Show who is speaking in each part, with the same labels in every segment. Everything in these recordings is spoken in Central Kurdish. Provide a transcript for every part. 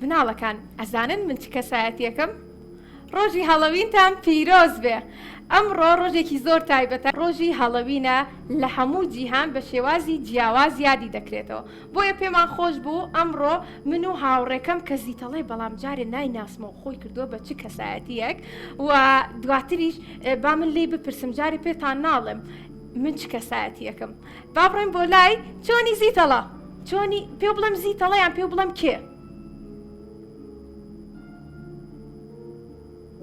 Speaker 1: مناڵەکان ئەزانن من چ کەسایەتیەکم؟ ڕۆژی هەڵەوینتان پیرۆز بێ ئەمڕۆ ڕۆژێکی زۆر تایبەتە ڕۆژی هەڵەوینە لە هەموو جیهان بە شێوازی جیاواز یادی دەکرێتەوە بۆیە پێمان خۆش بوو ئەمڕۆ من و هاوڕێکەم کە زیتەڵێ بەڵام جارێ نایناسمەوە خۆی کردووە بە چ کەسایەتیەک و دواتریش با من لێی بپرسم جارێ پێتان ناڵێم من چ کەسایەتیەکم با بڕۆین بۆ لای چۆنی زیتەڵە چۆنی پێو بڵێم زیتەڵە یان پێو بڵێم کێ؟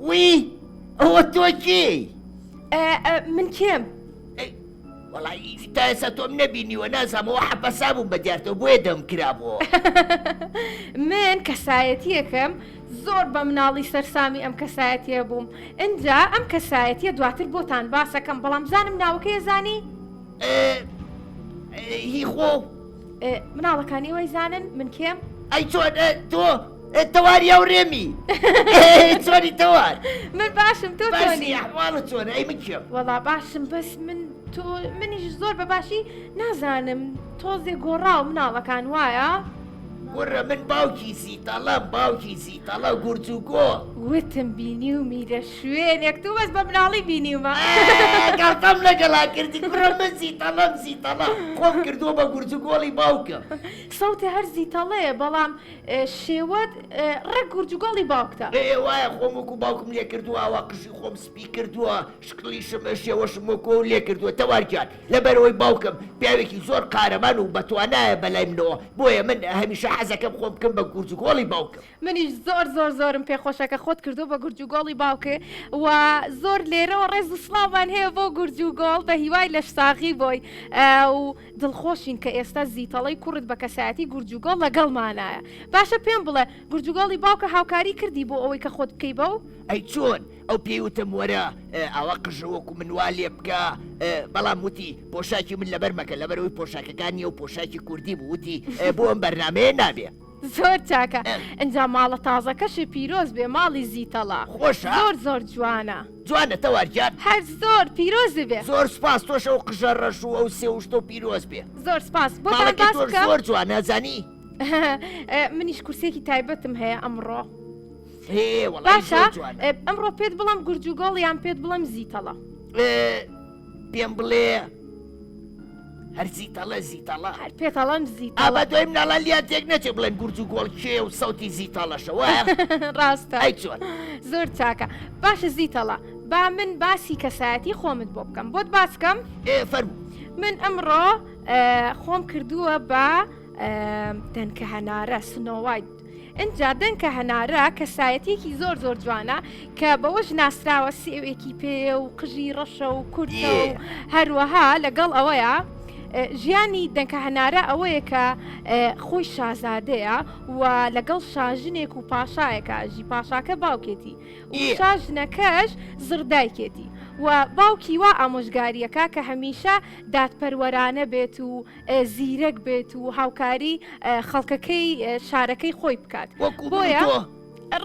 Speaker 2: وی ئەوە تۆ کێی؟
Speaker 1: من کێم؟
Speaker 2: وەڵی تا ئێستا تۆم نەبینیوە نازانمەوە حەپەسا بووم بە دیارتەوە بۆیە دەم کرابووەوە.
Speaker 1: من کەسایەتیەکەم زۆر بە مناڵی سەرسامی ئەم کەسایەتیە بووم ئینجا ئەم کەسایەتیە دواتر بۆتان باسەکەم بەڵام بزانم ناوەکەی ئەزانی؟
Speaker 2: هی خۆ.
Speaker 1: مناڵەکانی ئێوەی زانن من کێم؟
Speaker 2: ئەی چۆن تۆ تەواری هاوڕێمی چۆنی تەوار؟
Speaker 1: من باشم تۆ چۆنی؟
Speaker 2: ئەحواڵت چۆنە ئەی من کێم؟
Speaker 1: وەڵا باشم بەس من تۆ منیش زۆر بە باشی نازانم تۆزێ گۆڕاو مناڵەکان وایە؟
Speaker 2: کوڕە من باوکی زیتەڵەم باوکی زیتەڵە گورج و گۆ.
Speaker 1: وتم بینیومی لە شوێنێک تو بەس بە مناڵی بینیومە.
Speaker 2: گاڵتەم لەگەڵا کردی کوڕە من زیتەڵەم زیتەڵە خۆم کردووە بە گورج و گۆڵی باوکم.
Speaker 1: سەوتێ هەر زیتەڵەیە بەڵام شێوەت ڕێک گورج و گۆڵی باوکتە.
Speaker 2: ئێ وایە خۆم وەکو باوکم لێ کردووە ئاوا قژی خۆم سپی کردووە شکڵیشم شێوەشم وەکو ئەو لێ کردووە تەوار گیان لەبەرئەوەی باوکم پیاوێکی زۆر قارەمان و بەتوانایە بەلای منەوە بۆیە من هەمیشە حەزەکەم خۆم بکەم بە گورج و گۆڵی باوکم.
Speaker 1: منیش زۆر زۆر زۆرم پێ خۆشە کە خۆت کردووە بە گورج و گۆڵی باوکت و زۆر لێرەوە ڕێز و سڵاومان هەیە بۆ گورج و گۆڵ بە هیوای لەشساغی بۆی و دڵخۆشین کە ئێستا زیتەڵەی کوڕت بە کەسایەتی گورج و گۆڵ لەگەڵمانایە باشە پێم بڵێ گورج و گۆڵی باوکە هاوکاری کردی بۆ ئەوەی کە خۆت بکەی بەو؟
Speaker 2: ئەی چۆن؟ ئەو پێی وتم وەرە ئاوا قژە وەکو من وا لێ بکە بەڵام وتی پۆشاکی من لەبەر مەکە لەبەرەوەی پۆشاکەکان نیە و پۆشاکی کوردی بوو وتی بۆ ئەم بەرنامەیە نابێ.
Speaker 1: زۆر چاکە ئینجا ماڵە تازەکەشی پیرۆز بێ ماڵی زیتەڵە
Speaker 2: خۆشە
Speaker 1: زۆر زۆر جوانە.
Speaker 2: جوانە تەوار گیان.
Speaker 1: هەر زۆر پیرۆز بێ.
Speaker 2: زۆر سوپاس تۆش ئەو قژە ڕەش و ئەو سێوشتەو پیرۆز بێ.
Speaker 1: زۆر سوپاس بۆتان
Speaker 2: ماڵەکەی
Speaker 1: باس
Speaker 2: تۆش
Speaker 1: بکەم.
Speaker 2: زۆر جوانە ئەزانی.
Speaker 1: منیش کورسیەکی تایبەتم هەیە ئەمڕۆ.
Speaker 2: هێ وەڵای
Speaker 1: باشە
Speaker 2: زۆر جوانە.
Speaker 1: ئەمڕۆ پێت بڵێم گورج و گۆڵ یان پێت بڵێم زیتەڵە؟
Speaker 2: پێم بڵێ هەر زیتەڵە زیتەڵە.
Speaker 1: هەر پێت ئەڵێم زیتەڵە.
Speaker 2: ئا با دوای مناڵان لیان تێک نەچێ بڵێن گورج و گۆڵ کێیە و سەوتی زیتەڵەشە وایە؟
Speaker 1: ڕاستە.
Speaker 2: ئەی چۆن؟
Speaker 1: زۆر چاکە. باشە زیتەڵە با من باسی کەسایەتی خۆمت بۆ بکەم. بۆت باس کەم؟
Speaker 2: ئێ فەرموو.
Speaker 1: من ئەمڕۆ خۆم کردووە بە دەنکە هەنارە Snow White. ئینجا دەنکە هەنارە کەسایەتیەکی زۆر زۆر جوانە کە بەوەش ناسراوە سێوێکی پێیە و قژی ڕەشە و کورتە و هەروەها لەگەڵ ئەوەیە ژیانی دەنکە هەنارە ئەوەیە کە خۆی شازادەیە و لەگەڵ شاژنێک و پاشایەکە ژی پاشاکە باوکێتی و شاژنەکەش زڕدایکێتی و باوکی وا ئامۆژگاریەکە کە هەمیشە دادپەروەرانە بێت و زیرەک بێت و هاوکاری خەڵکەکەی شارەکەی خۆی بکات
Speaker 2: بۆیە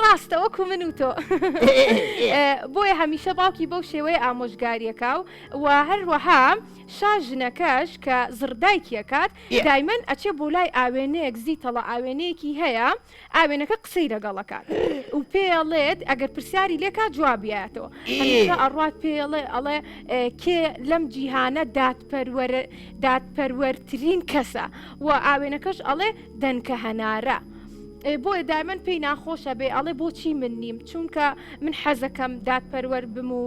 Speaker 1: ڕاستە وەکو من و تۆ بۆیە هەمیشە باوکی بەو شێوەیە ئامۆژگاریەکە و و هەروەها شا ژنەکەش کە زڕدایکیەکات دایمەن ئەچێ بۆ لای ئاوێنەیەک زیتەڵە ئاوێنەیەکی هەیە ئاوێنەکە قسەی لەگەڵ ئەکات و پێیەڵێت ئەگەر پرسیاری لێکا جوابیاتەوە هەمیشە ئەڕوات پێڵێ ئەڵێ کێ لەم جیهانە دادپەروەر دادپەروەرترین کەسە و ئاوێنەکەش ئەڵێ دەنکە هەنارە. بۆیە دایمەن پێی ناخۆشە بێ ئەڵێ بۆچی من نیم چونکە من حەزەکەم دادپەروەر بم و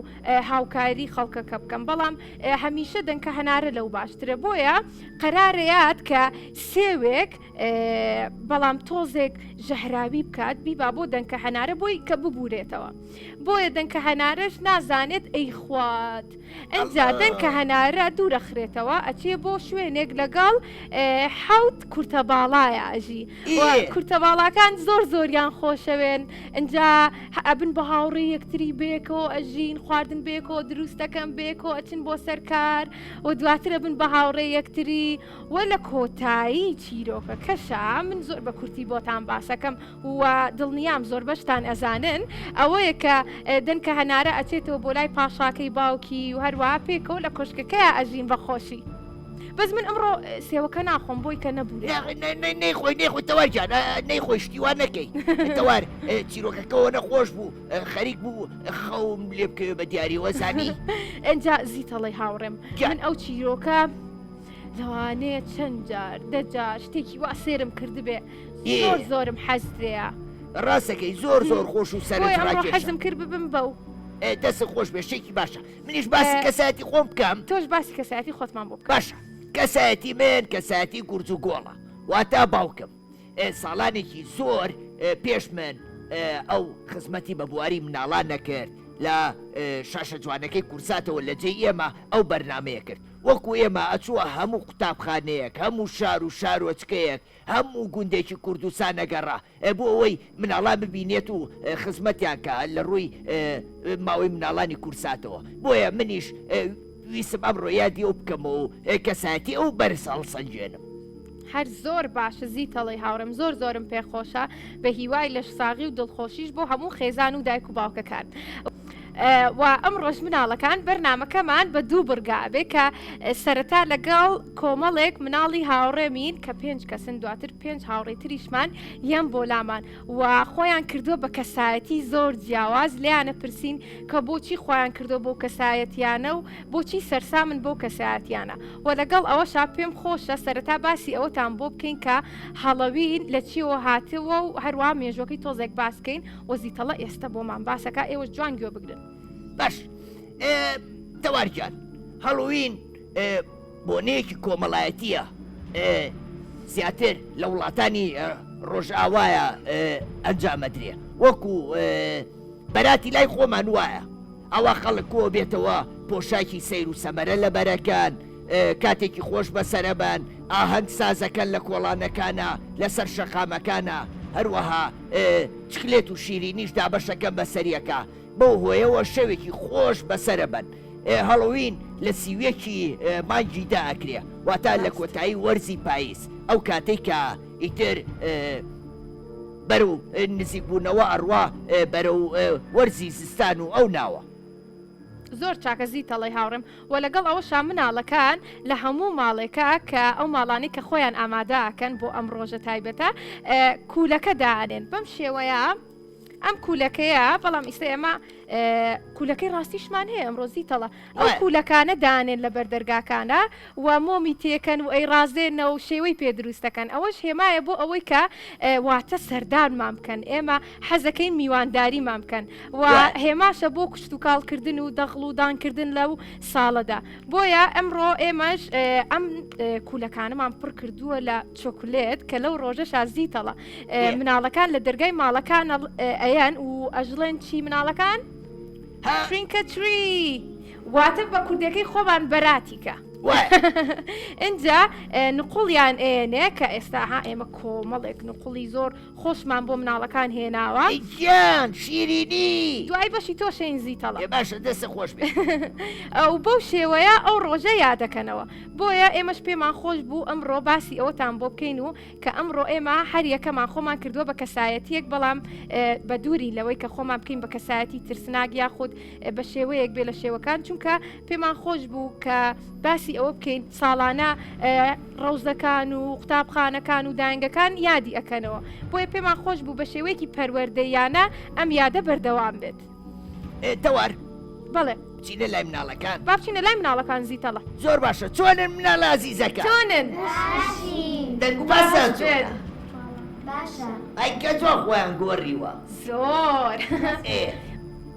Speaker 1: هاوکاری خەڵکەکە بکەم بەڵام هەمیشە دەنکە هەنارە لەو باشترە بۆیە قەرارەیات کە سێوێک بەڵام تۆزێک ژەهراوی بکات بیبا بۆ دەنکە هەنارە بۆی کە ببورێتەوە بۆیە دەنکە هەنارەش نازانێت ئەیخوات ئەجا دەنکە هەنارە دوورەخرێتەوە ئەچێ بۆ شوێنێک لەگەڵ حوت کورتە باڵایە ئەژی کورتە باڵاکان زۆر زۆریان خۆشەوێن ئەجا ئەبن بە هاوڕێ یەکتری بێکەوە ئەژین خواردن بێکەوە دروست دەکەن بێکەوە ئەچن بۆ سەرکار و دواترە بن بە هاوڕێ یەکتری وە لە کۆتایی چیرۆکەکەشا من زۆر بە کورتی بۆتان باسەکەم و دڵنیام زۆربەشتان ئەزانن ئەوەیە کە دەنکە هەنارە ئەچێتەوە بۆ لای پاشاکەی باوکی و هەروەها پێکەوە لە کۆشکەکەیا ئەژین بە خۆشی. بەس من ئەمڕۆ سێوەکە ناخۆم بۆی کە نەبوورێ.
Speaker 2: نەیخۆی نەیخۆی تەوار گیان نەیخۆی شتی وا نەکەی تەوار چیرۆکەکەەوە نەخۆش بوو خەریک بوو خەوم لێ بکەوێ بە دیاریەوە زانی.
Speaker 1: ئەجا زیتەڵی هاوڕێم من ئەو چیرۆکە لەوانەیە چەند جار دەجار شتێکی وا سێرم کردبێ زۆر زۆرم حەز لێیە.
Speaker 2: ڕاستەکەی زۆر زۆر خۆش و سەرنج ڕاکێشە.
Speaker 1: حەزم کرد ببم بەو.
Speaker 2: دەست خۆش بێ شتێکی باشە منیش باسی کەسایەتی خۆم بکەم.
Speaker 1: تۆش باسی کەسایەتی خۆتمان بۆ بکە.
Speaker 2: باشە کەسایەتی من کەسایەتی گورج و گۆڵە واتا باوکم ساڵانێکی زۆر پێش من ئەو خزمەتی بە بواری مناڵان نەکرد لە شاشە جوانەکەی کورساتەوە لە جێی ئێمە ئەو بەرنمەیە کرد وەکو ئێمە ئەچووە هەموو قوتابخانەیەک هەموو شار و شارۆچکەیەک هەموو گوندێکی کوردستان ئەگەڕا بۆ ئەوەی مناڵان ببینێت و خزمەتیان کا لە ڕووی ماوەی مناڵانی کورساتەوە بۆیە منیش ویستم ئەمڕۆ یادی ئەو بکەمەوە و کەسایەتی ئەو بەرز هەڵسەنگێنم.
Speaker 1: هەر زۆر باشە زیتەڵی هاوڕێم زۆر زۆرم پێ خۆشە بە هیوای لەشساغی و دڵخۆشیش بۆ هەموو خێزان و دایک و باوکەکان. و ئەمڕۆش مناڵەکان بەرنامەکەمان بە دوو بڕگا ئەبێ کە سەرەتا لەگەڵ کۆمەڵێک مناڵی هاوڕێمین کە پێنج کەسن دواتر پێنج هاوڕێی تریشمان یەن بۆ لامان و خۆیان کردووە بە کەسایەتی زۆر جیاواز لێیانە پرسین کە بۆچی خۆیان کردووە بۆ کەسایەتیانە و بۆچی سەرسامن بۆ کەسایەتیانە و لەگەڵ ئەوەشا پێم خۆشە سەرەتا باسی ئەوەتان بۆ بکەین کە هەڵەوین لە چیەوە هاتووە و هەروە مێژوەکەی تۆزێک باس کەین وەزی تەڵە ئێستە بۆمان باسەکا ئێوەش جوان گوێ بگرن.
Speaker 2: باش تەوار گیان هەڵۆوین بۆنەیەکی کۆمەڵایەتیە زیاتر لە وڵاتانی ڕۆژئاوایە ئەنجامەدرێ وەکو بەراتی لای خۆمان وایە ئەوە خەڵک کۆ بێتەوە پۆشاکی سەیر و سەمەرە لە بەرەکان کاتێکی خۆش بەسەرەبەن ئاهەنگ سازەکەن لە کۆڵانەکانە لەسەر شەقامەکانە هەروەها چکلێت و شیرینیش دابەشەکەن بەسەریەکا بەو هۆیەوە شەوێکی خۆش بەسەرەبەن. هەڵۆوین لە 31 ی مانگی دا ئەکرێ واتا لە کۆتایی وەرزی پاییز ئەو کاتەی کە ئیتر بەرەو نزیکبوونەوە ئەڕوا بەرەو وەرزی زستان و ئەو ناوە.
Speaker 1: زۆر چاکە زیتەڵەی هاوڕێم وە لەگەڵ ئەوەشا مناڵەکان لە هەموو ماڵێکا کە ئەو ماڵانەی کە خۆیان ئامادە ئەکەن بۆ ئەم ڕۆژە تایبەتە کوولەکە دائەنێن بەم شێوەیە ئەم کوولەکەیە بەڵام ئیستا ئێمە کوولەکەی ڕاستیشمان هەیە ئەمڕۆ زیتەڵە ئەو کوولەکانە دانێن لە بەردەرگاکانە و مۆمی تێکەن و ئەیڕازێنەوە و شێوەی پێ دروست دەکەن، ئەوەش هێمایە بۆ ئەوەی کە واتە سەردانمان بکەن، ئێمە حەزەکەین میوانداریمان بکەن و هێماشە بۆ کشتوکاڵ کردن و دەغڵ و دان کردن لەو ساڵەدا. بۆیە ئەمڕۆ ئێمەش ئەم کوولەکانەمان پڕ کردووە لە چۆکلێت کە لەو ڕۆژەشا زیتەڵە مناڵەکان لە دەرگای ماڵەکان ئەیەن و ئەژڵێن چی مناڵەکان؟ Trink a tree واتە بە کوردەکەی خۆمان بەراتیکە ئینجا نقوڵیان ئێنێ کە ئێستا ها ئێمە کۆمەڵێک نقوڵی زۆر خۆشمان بۆ مناڵەکان هێناوە
Speaker 2: گیان شیرینی
Speaker 1: دوای بەشی تۆ شەین زیتەڵە
Speaker 2: باشە دەسە خۆش بێ
Speaker 1: ئەو بەو شێوەیە ئەو ڕۆژە یادەکەنەوە بۆیە ئێمەش پێمان خۆش بوو ئەمڕۆ باسی ئەوەتان بۆ بکەین و کە ئەمڕۆ ئێمە هەر یەکەمان خۆمان کردووە بە کەسایەتییەک بەڵام بە دووری لەوەی کە خۆمان بکەین بە کەسایەتی ترسناک یاخود بە شێوەیەک بێ لە شێوەکان چونکە پێمان خۆش بوو کە باسی ئەوە بکەین ساڵانە ڕەوزەکان و قوتابخانەکان و داینگەکان یادی ئەکەنەوە بۆیە پێمان خۆش بوو بە شێوەیەکی پەروەردەیانە ئەم یادە بەردەوام بێت.
Speaker 2: تەوار.
Speaker 1: بەڵێ.
Speaker 2: بچینە لای مناڵەکان.
Speaker 1: با بچینە لای مناڵەکان زیتەڵە.
Speaker 2: زۆر باشە چۆنن مناڵە ئازیزەکان؟
Speaker 1: چۆنن؟
Speaker 3: باشین.
Speaker 2: دەنگ و باسیان چۆنە؟
Speaker 3: باشە.
Speaker 2: ئەی کە جوان خۆیان گۆڕیوە.
Speaker 1: زۆر.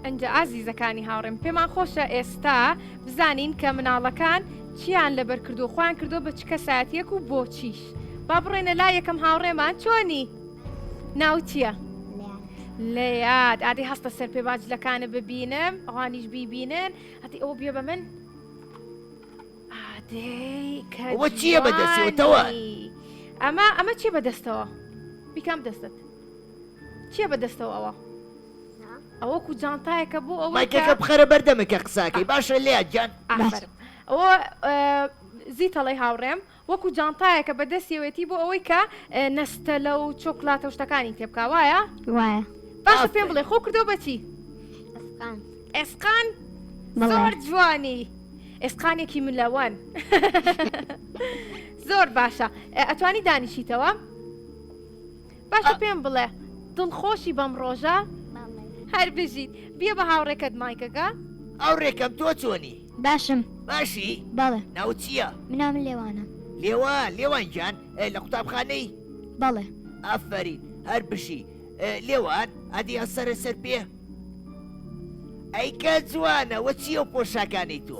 Speaker 1: ئەنجا ئازیزەکانی هاوڕێم پێمان خۆشە ئێستا بزانین کە مناڵەکان چیان لەبەر کردووە خۆیان کردووە بە چ کەسایەتیەک و بۆچیش با بڕۆینە لای یەکەم هاوڕێمان چۆنی؟ ناوت چییە؟ لەیاد ئادەی هەستە سەر پێ با جلەکانت ببینم ئەوانیش بیبینن ئەدی ئەوە بیە بە من ئادەی کە
Speaker 2: ئەوە چییە بەدەستەوە تەوە؟
Speaker 1: جوانی. ئەمە ئەمە چییە بەدەستەوە بیکام دەستت چییە بەدەستەوە ئەوە ئەوە کو جانتایەکە بۆ ئەوەی
Speaker 2: مایکەکە بخەرە بەردەمە کە قساکەی باشە لەیاد گیان
Speaker 1: ئافەرم ئەوە زیتەڵەی هاوڕێم وەکو جانتایەکە بە دەستیەوەیەتی بۆ ئەوەی کە نەستەلە و چۆکلاتە و شتەکانی تێ بکا وایە؟
Speaker 3: وایە.
Speaker 1: باشە پێم بڵێ خۆ کردەوە بە چی؟
Speaker 3: ئەسقان.
Speaker 1: ئێسقان؟
Speaker 3: بەڵێ.
Speaker 1: زۆر جوانی. ئێسقانێکی ملەوەن زۆر باشە ئەتوانی دانیشیتەوە باشە پێم بڵێ دڵخۆشی بەم ڕۆژە هەر بژیت بیە بە هاوڕێکەت مایکەکە
Speaker 2: هاوڕێکەم تۆ چۆنی
Speaker 3: باشم
Speaker 2: باشی
Speaker 3: بەڵێ
Speaker 2: ناو چییە؟
Speaker 3: منام لێوانە
Speaker 2: لێوان لێوان گیان لە قوتابخانەی
Speaker 3: بەڵێ
Speaker 2: ئافەرین هەر بژی لێوان ئەدی هەسەرە سەر پێ ئەی کە جوانە وە چییە و پۆشاکانەی تۆ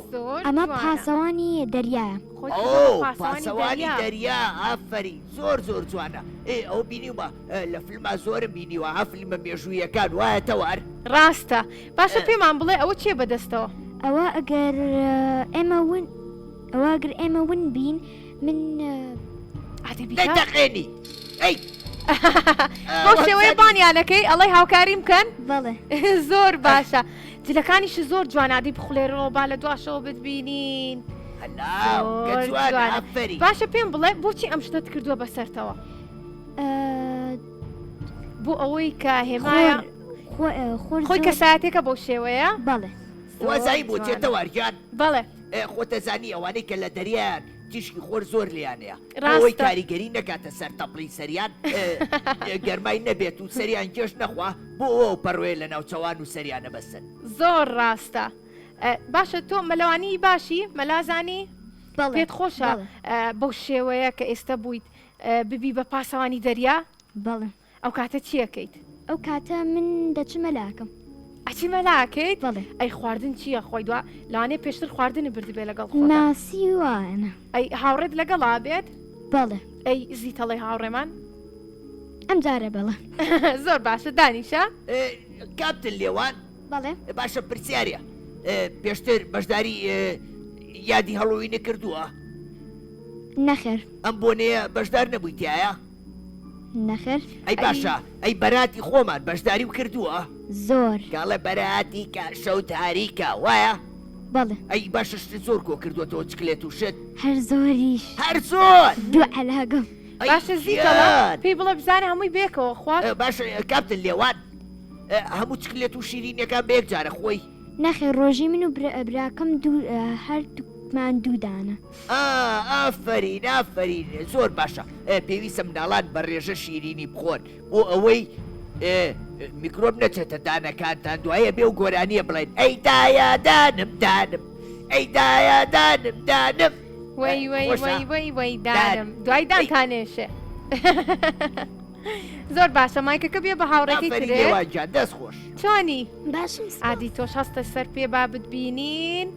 Speaker 3: ئەمە پاسەوانی دەریایە
Speaker 2: پاسەوانی دەریا ئافەرین زۆر زۆر جوانە ئێ ئەو بینیومە لە فیلما زۆرم بینیوە ها فیلمە مێژوویەکان وایە تەوار
Speaker 1: ڕاستە باشە پێمان بڵێ ئەوە چیە بەدەستەوە؟
Speaker 3: ئەوە ئەگەر ئێمە ون ئەوە ئەگەر ئێمە ون بین من
Speaker 1: ئادەی بیکە.
Speaker 2: دەتەقێنی ئەی
Speaker 1: بەو شێوەیە بانیانەکەی ئەڵێ هاوکاریم بکەن
Speaker 3: بەڵێ
Speaker 1: زۆر باشە جلەکانیش زۆر جوان ئادەی بخولێرەوە با لە دواشەوە بتبینین
Speaker 2: هەلاو کە
Speaker 1: زۆر
Speaker 2: جوانە
Speaker 1: جوانە.
Speaker 2: ئافەرین
Speaker 1: باشە پێم بڵێ بۆچی ئەم شتەت کردووە بەسەرتەوە بۆ ئەوەی کە هێمایە خۆی کەسایەتێکە بەو شێوەیە
Speaker 3: بەڵێ
Speaker 2: وازایی بۆ چێتە وارگیان
Speaker 1: بەڵێ
Speaker 2: خۆتەزانی ئەوانەی کە لە دەریان تیشکی خۆر زۆر لیانەیە ئەوەی کاریگەری نەکاتە سەر تەپڵی سەریان گەرمای نەبێت و سەریان گێش نەخوا بۆ ئەو پەڕوێ لە ناوچەوان و سەریانە بەسن
Speaker 1: زۆر ڕاستە باشە تۆ مەلەوانی باشی مەلازانی پێت خۆشە بەو شێوەیە کە ئێستا بوویت ببی بە پاسەوانی دەریا؟
Speaker 3: بەڵێ.
Speaker 1: ئەو کاتە چی ئەکەیت؟
Speaker 3: ئەو کاتە من دەچم مەلاکەم.
Speaker 1: ئەچی مەلا ئەکەیت؟
Speaker 3: بەڵێ.
Speaker 1: ئەی خواردن چی ئەخۆی دوا لەوانەیە پێشتر خواردنت بردبێ لەگەڵ خۆتا.
Speaker 3: ماسی وانە.
Speaker 1: ئەی هاوڕێت لەگەڵا بێت؟
Speaker 3: بەڵێ.
Speaker 1: ئەی زیتەڵەی هاوڕێمان؟
Speaker 3: ئەم جارە بەڵێ.
Speaker 1: زۆر باشە دانیشە.
Speaker 2: کاپتن لێوان.
Speaker 3: بەڵێ.
Speaker 2: باشە پرسیارە پێشتر بەشداری یادی هەڵۆوینت کردووە؟
Speaker 3: نەخێر.
Speaker 2: ئەم بۆنەیە بەشدار نەبووی تیایا؟
Speaker 3: نەخێر.
Speaker 2: ئەی باشە ئەی بەراتی خۆمان بەشداریو کردووە؟
Speaker 3: زۆر.
Speaker 2: کاڵێ بەراتی کە شەو تاریکە وایە؟
Speaker 3: بەڵێ.
Speaker 2: ئەی باشە شتت زۆر کۆ کردووەتەوە چکلێت و شت؟
Speaker 3: هەر زۆریش.
Speaker 2: هەر زۆر!
Speaker 3: دوو عەلاگەم.
Speaker 2: ئەی
Speaker 1: باشە زیتەڵە
Speaker 2: گیان.
Speaker 1: پێی بڵێ بزانە هەمووی بێکەوە خوارد؟
Speaker 2: باشە کاپتن لێوان هەموو چکلێت و شیرینیەکان بە یەک جارە خۆی؟
Speaker 3: نەخێر ڕۆژی من و براکەم دوو هەردووکمان دوو دانە.
Speaker 2: ئا ئافەرین ئافەرین زۆر باشە پێویستە مناڵان بە ڕێژە شیرینی بخۆن بۆ ئەوەی میکرۆب نەچێتە دانەکانتان دوایە بێ و گۆرانیە بڵێن ئەی دایە دانم دانم ئەی دایە دانم دانم
Speaker 1: وەی وەی وەی وەی وەی دانم دوای دانتانێشێ زۆر باشە مایکەکە بێ بە هاوڕێکەی ترێ
Speaker 2: دەست خۆش
Speaker 1: چۆنی
Speaker 3: باشم
Speaker 1: ئادی تۆش هەستە سەر پێ با بتبینین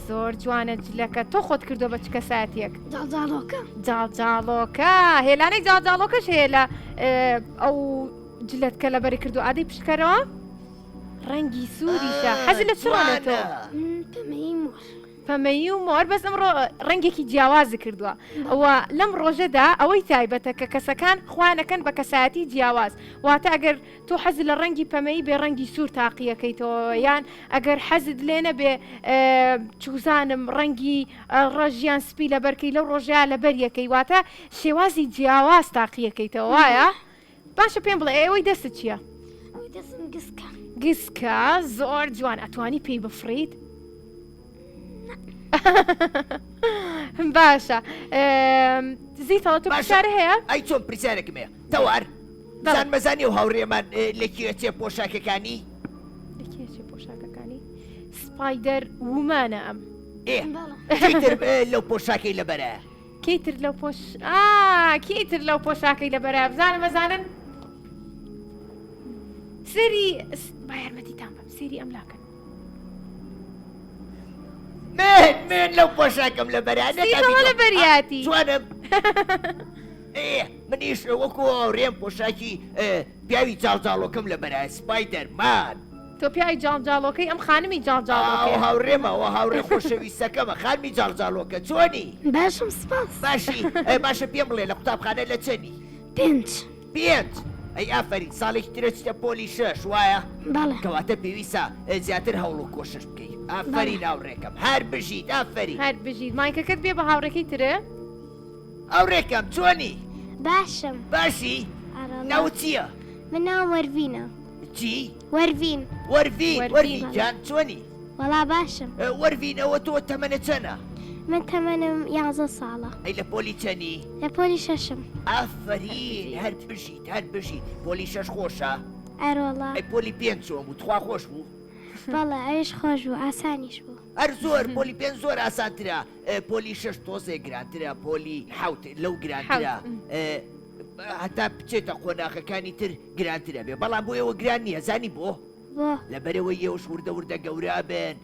Speaker 1: زۆر جوانە جلەکە تۆ خۆت کردووە بە چ کەسایەتیەک؟
Speaker 3: جاڵجاڵۆکە.
Speaker 1: جاڵجاڵۆکە هێلانەی جاڵجاڵۆکەش هەیە لە ئەو جلەت کە لەبەری کردو ئادەی پشکەرەوە ڕەنگی سووریشە حەز لە چ ڕەنگە تۆ؟
Speaker 3: پەمەیی مۆر.
Speaker 1: پەمەیی و مۆر بەس ئەمڕۆ ڕەنگێکی جیاوازی کردووە و لەم ڕۆژەدا ئەوەی تایبەتە کە کەسەکان خوانەکەن بە کەسایەتی جیاواز واتە ئەگەر تۆ حەزت لە ڕەنگی پەمەیی بێ ڕەنگی سوور تاقیەکەیتەوە یان ئەگەر حەزت لێ نەبێ چوزانم ڕەنگی ڕەش یان سپی لەبەرکەی لەو ڕۆژەیا لەبەریەکەی واتە شێوازی جیاواز تاقیەکەیتەوە وایە باشە پێم بڵێ ئەوەی دەستت چییە؟
Speaker 3: ئەوەی دەستم گسکە.
Speaker 1: گسکە زۆر جوان ئەتوانی پێی بفڕیت؟ باشە زیتەوە تۆ پرسیار هەیە؟
Speaker 2: ئەی چۆن پرسیارێکم هەیە تەوار بزان مەزانی و هاوڕێمان لە کێ چێ پۆشاکەکانی؟
Speaker 1: لە کێ چێ پۆشاکەکانی؟ سپایدەر وومانە ئەم.
Speaker 2: ئێ کەی تر لەو پۆشاکەی لەبەرە؟
Speaker 1: کەی تر لەو پۆش ئا کەی تر لەو پۆشاکەی لەبەرە بزانم بەزانن سێری با یارمەتیتان بەم سێری ئەم لاکەن.
Speaker 2: من من لەو پۆشاکەم لەبەرە
Speaker 1: نەکا لەبەریاتی
Speaker 2: جوانم. ئێ منیش وەکو هاوڕێم پۆشاکی پیاوی جاڵجاڵۆکەم لەبەرە سپایدەر مان.
Speaker 1: تۆ پیاوی جاڵجاڵۆکەی ئەم خانمی جاڵجاڵۆکەیە.
Speaker 2: ئەو هاوڕێمە ئەوە هاوڕێ خۆشەویستەکەمە خانمی جاڵجاڵۆکە چۆنی؟
Speaker 3: باشم سپاس.
Speaker 2: باشی باشە پێم بڵێ لە قوتابخانە لە چەنی؟
Speaker 3: پێنج.
Speaker 2: پێنج ئەی ئافەرین ساڵێکی ترە چیتە پۆلی شەش وایە؟
Speaker 3: بەڵێ.
Speaker 2: کەواتە پێویستە زیاتر هەوڵ و کۆشش بکەی ئافەرین هاوڕێکەم هەر بژیت ئافەرین.
Speaker 1: هەر بژیت مایکەکەت بێ بە هاوڕێکەی ترێ.
Speaker 2: هاوڕێکەم چۆنی؟
Speaker 3: باشم.
Speaker 2: باشی؟
Speaker 3: ئەرەڵا.
Speaker 2: ناوت چییە؟
Speaker 3: من ناوم وەرڤینە.
Speaker 2: چی؟
Speaker 3: وەرڤین.
Speaker 2: وەرڤین وەرڤین گیان چۆنی؟
Speaker 3: وەڵا باشم.
Speaker 2: وەرڤین ئەوە تۆ تەمەنت چەنە؟
Speaker 3: من تەمەنم یانزە ساڵە.
Speaker 2: ئەی لە پۆلی چەنی؟
Speaker 3: لە پۆلی شەشم.
Speaker 2: ئافەرین هەر بژیت هەر بژیت پۆلی شەش خۆشە؟
Speaker 3: ئەرۆڵا.
Speaker 2: ئەی پۆلی پێنج چۆن بوو تخوا خۆش بوو؟
Speaker 3: بەڵێ ئەویش خۆش بوو ئاسانیش بوو.
Speaker 2: هەر زۆر پۆلی پێنج زۆر ئاسانترە پۆلی شەش تۆزێ گرانترە پۆلی حەوت لەو گرانترە هەتا بچێتە قۆناغەکانی تر گرانترە بێ بەڵام بۆ ئێوە گران نییە زانی بۆ؟
Speaker 3: بۆ؟
Speaker 2: لەبەرئەوەی ئێوەش وردە وردە گەورە ئەبن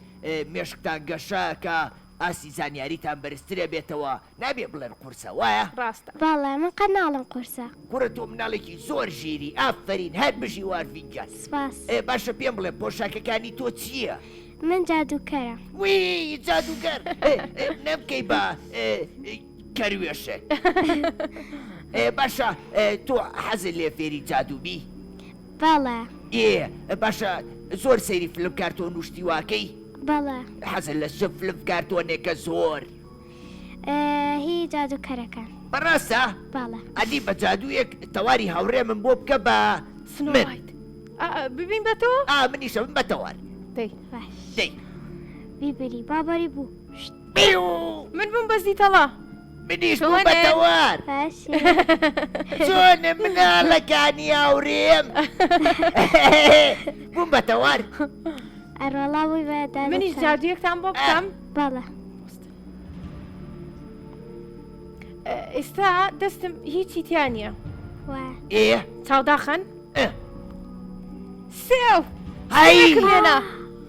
Speaker 2: مێشکتان گەشە ئەکا ئاستی زانیاریتان بەرزتر ئەبێتەوە نابێ بڵێن قورسە وایە؟
Speaker 1: ڕاستە.
Speaker 3: بەڵێ من قەت ناڵێم قورسە.
Speaker 2: کوڕە تۆ مناڵێکی زۆر ژیری ئافەرین هەر بژی وارڤین گیان.
Speaker 3: سپاس.
Speaker 2: ئێ باشە پێم بڵێ پۆشاکەکانی تۆ چییە؟
Speaker 3: من جادووکەرم.
Speaker 2: وی جادووگەر نەمکەی بە کەروێشک. ئێ باشە تۆ حەزت لێ فێری جادوو بی؟
Speaker 3: بەڵێ.
Speaker 2: ئێ باشە زۆر سەیری فلم کارتۆن و شتی واکەی؟
Speaker 3: بەڵێ.
Speaker 2: حەزت لە چ فلم کارتۆنێکە زۆر؟
Speaker 3: هی جادووکەرەکان.
Speaker 2: بەڕاستە؟
Speaker 3: بەڵێ.
Speaker 2: ئەدی بە جادوویەک تەواری هاوڕێمم بۆ بکە بە
Speaker 1: سنۆ
Speaker 2: من.
Speaker 1: وایت. ببین بە تۆ؟
Speaker 2: ئا منیشە بم بە تەوار.
Speaker 1: دەی.
Speaker 3: باش.
Speaker 2: دەی.
Speaker 3: بیبری بابەری بوو.
Speaker 2: بیو.
Speaker 1: من بووم بە زیتەڵە.
Speaker 2: منیش بووم بە تەوار.
Speaker 3: باشە.
Speaker 2: چۆنە مناڵەکانی هاوڕێم؟ بووم بە تەوار.
Speaker 3: ئەروەڵا بووی بە دادە
Speaker 1: منیش
Speaker 3: تەوار.
Speaker 1: جادوویەکتان بۆ بکەم؟
Speaker 3: بەڵێ.
Speaker 1: ئێستا دەستم هیچی تیا نییە.
Speaker 3: وایە.
Speaker 2: ئێ.
Speaker 1: چاوداخەن.
Speaker 2: ئێ.
Speaker 1: سێو.
Speaker 2: هەی.
Speaker 1: سێوێکم هێنا.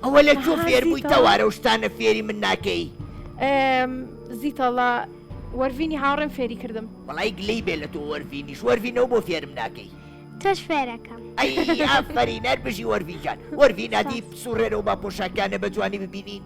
Speaker 2: ئەوە لە کوێ فێر بووی
Speaker 1: زیتەڵە.
Speaker 2: تەوارە و شتانە فێری من ناکەی؟
Speaker 1: ئێم، زیتەڵە وەرڤینی هاوڕێم فێری کردم.
Speaker 2: وەڵای گلەی بێ لە تۆ وەرڤینیش وەرڤینەوە بۆ فێرم ناکەی؟
Speaker 3: تۆش فێرەکەم.
Speaker 2: ئەی ئافەرین هەر بژی وەرڤین گیان. وەرڤین ئەدی بسوڕێنەوە با پۆشاکانە بە جوانی ببینین.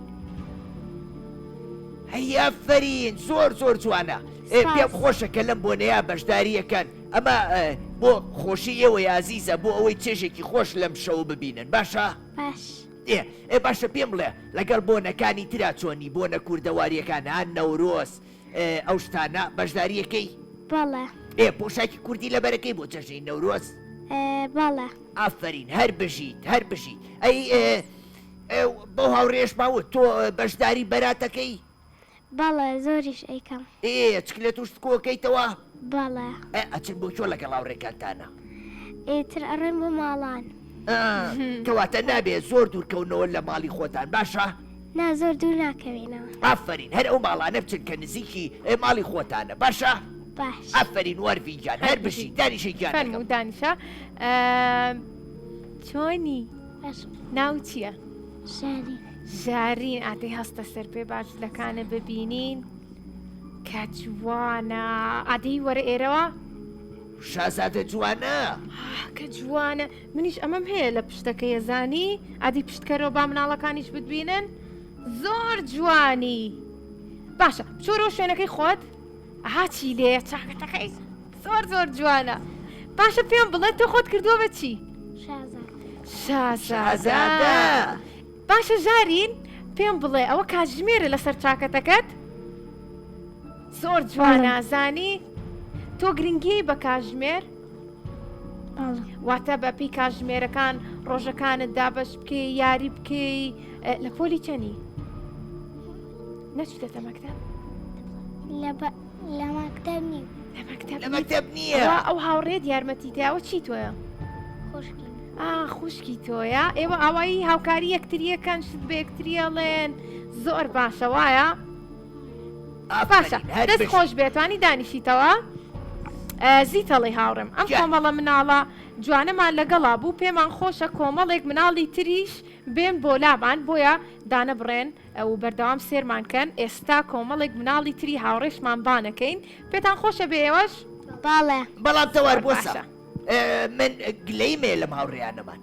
Speaker 2: هەی ئافەرین زۆر زۆر جوانە. ئێ
Speaker 3: سپاس.
Speaker 2: پێم خۆشە کە لەم بۆنەیە بەشداریەکەن ئەمە ئە، بۆ خۆشی ئێوەی ئازیزە بۆ ئەوەی چێژێکی خۆش لەم شەوە ببینن باشە؟
Speaker 3: باش.
Speaker 2: ئێ ئێ باشە پێم بڵێ لەگەڵ بۆنەکانی ترا چۆنی بۆنە کوردەواریەکان ها نەورۆز ئێ ئەو شتانە بەشداریەکەی؟
Speaker 3: بەڵێ.
Speaker 2: ئێ پۆشاکی کوردی لەبەرەکەی بۆ جەژنی نەورۆز؟
Speaker 3: ئێ بەڵێ.
Speaker 2: ئافەرین هەر بژیت هەر بژیت ئەی ئێ ئێ بەو هاوڕێیەشمان وت تۆ بەشداری بەراتەکەی؟
Speaker 3: بەڵێ زۆریش ئەیکەم.
Speaker 2: ئێ چکلێت و شت کۆکەیتەوە؟
Speaker 3: بەڵێ.
Speaker 2: ئێ ئەچن بۆ کوێ لەگەڵ هاوڕێکانتانە؟
Speaker 3: ئیتر ئەڕۆین بۆ ماڵان.
Speaker 2: ئا کەواتە نابێ زۆر دوور کەونەوە لە ماڵی خۆتان باشە؟
Speaker 3: نا زۆر دوور ناکەوینەوە.
Speaker 2: ئافەرین هەر ئەو ماڵانە بچن کە نزیکی ماڵی خۆتانە باشە؟
Speaker 3: باش.
Speaker 2: ئافەرین وەرڤین گیان هەر بژی دانیشە گیانەکەم.
Speaker 1: فەرموو دانیشە. چۆنی؟
Speaker 3: باشم.
Speaker 1: ناوت چییە؟
Speaker 3: ژارین.
Speaker 1: ژارین ئادەی هەستە سەر پێ با جلەکانت ببینین کە جوانە ئادەی وەرە ئێرەوە.
Speaker 2: شازادە جوانە.
Speaker 1: ئاه کە جوانە منیش ئەمەم هەیە لە پشتەکەی ئەزانی ئادی پشتکەرەوە با مناڵەکانیش بتبینن زۆر جوانی باشە بچۆرەوە شوێنەکەی خۆت ئەها چی لێیە چاکەتەکەی زۆر زۆر جوانە باشە پێم بڵێ تۆ خۆت کردووە بە چی شازادە باشە ژارین پێم بڵێ ئەوە کاتژمێرە لەسەر چاکەتەکەت زۆر جوانە زانی تۆ گرنگی بە کاژمێر واتە بە پێی کاژمێرەکان ڕۆژەکانت دابەش بکەی یاری بکەی لە پۆلی چەنی نەچیتەتە مەکتەب
Speaker 3: لە مەکتەب نیم
Speaker 1: لە مەکتەب
Speaker 2: لە مەکتەب نییە
Speaker 1: ئەو هاوڕێت یارمەتی تیاوە چی تۆیە
Speaker 3: خوشکی
Speaker 1: ئا خوشکی تۆیە ئێوە ئاوایی هاوکاری یەکتریەکەن شت بە یەکتریەڵێن زۆر باشە وایە باشە دەست خۆش بێتوانی دانیشیتەوە زیتەڵی هاوڕێم ئەم کۆمەڵە مناڵە جوانەمان لەگەڵا بوو پێمان خۆشە کۆمەڵێک مناڵی تریش بێن بۆ لامان بۆیە دانەبڕێن و بەردەوام سێرمان کەن ئێستا کۆمەڵێک مناڵی تری هاوڕێشمان بانەکەین پێتان خۆشە بێ ئێوەش؟
Speaker 3: بەڵێ.
Speaker 2: بەڵام تەوار بۆسە من گلەییم هەیە لەم هاوڕێیانەمان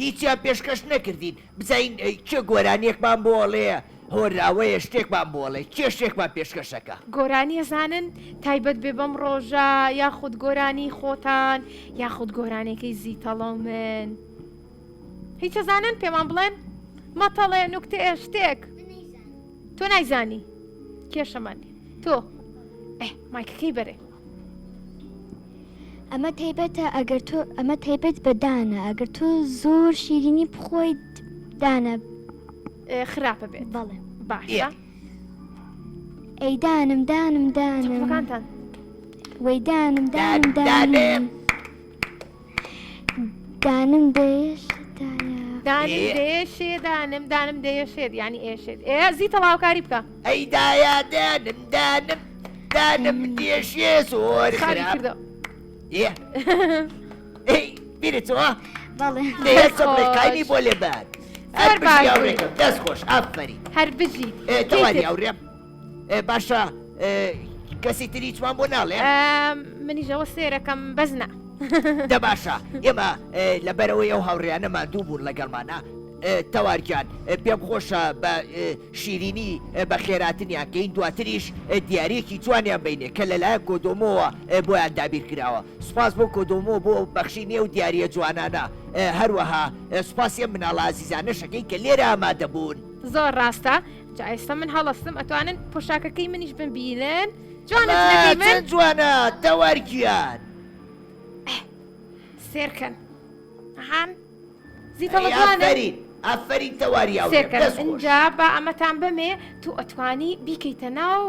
Speaker 2: هیچیان پێشکەش نەکردین بزانین کێ گۆرانیەکمان بۆ ئەڵێ هۆنراوەیە شتێکمان بۆ ئەڵێ کێ شتێکمان پێشکەشەکە.
Speaker 1: گۆرانی ئەزانن تایبەت بێ بەم ڕۆژە یاخود گۆرانی خۆتان یاخود گۆرانێکەی زیتەڵە و من هیچ ئەزانن پێمان بڵێن مەتەڵێ نوکتەیە شتێک تۆ نایزانی کێشەمان نیە تۆ ئێ مایکەکەی بەرێ.
Speaker 3: ئەمە تایبەتە ئەگەر تۆ ئەمە تایبەت بە دانە ئەگەر تۆ زۆر شیرینی بخۆیت دانە.
Speaker 1: خراپە بێت.
Speaker 3: بەڵێ.
Speaker 1: باشە.
Speaker 3: ئەی دانم دانم دانم.
Speaker 1: چەپڵەکانتان.
Speaker 3: وەی دانم دانم دانم. دانم دێشێ دایە.
Speaker 1: دانم دێشێ دانم دانم دێشێت یعنی ئێشێت. ئێ زی تەڵاوکاری بکە.
Speaker 2: ئەی دایە دانم دانم دانم دێشێ زۆر خراپ. ئێ ئەی بیرتەوە؟
Speaker 3: بەڵێ.
Speaker 2: دەی هەر چەپڵەی قایمی بۆ لێ بەر. هەر بژی هاوڕێکەم دەست خۆش ئافەرین.
Speaker 1: هەر بژیت.
Speaker 2: ئێ تەواری هاوڕێم. باشە کەسی تری هیچمان بۆ ناڵێ؟
Speaker 1: منیش ئەوە سێرەکەم بەس نا.
Speaker 2: دە باشە ئێمە لەبەرەوەی ئەو هاوڕێیانە ماندوو بوون لەگەڵمانە تەوار گیان پێم خۆشە بە شیرینی بە خێراتنیان کەین دواتریش دیاریەکی جوانیان بینێ کە لەلایەن کۆدۆمۆوە بۆیان دابیر کراوە سوپاس بۆ کۆدۆمۆ بۆ بەخشینی ئەو دیاریە جوانانە هەروەها سوپاسی ئەم مناڵە ئازیزانەش ئەکەین کە لێرە ئامادە بوون.
Speaker 1: زۆر ڕاستە جا ئێستا من هەڵەستم ئەتوانن پۆشاکەکەی منیش بمبینن جوانە جلەکەی من
Speaker 2: چەند جوانە تەوار گیان.
Speaker 1: سێرکەن هان زیتەڵە جوانە
Speaker 2: ئافەرین ئافەرین تەواری هاوڕێم
Speaker 1: سێرکەن
Speaker 2: دەست خۆش.
Speaker 1: ئینجا با ئەمەتان بەمێ تو ئەتوانی بیکەیتە ناو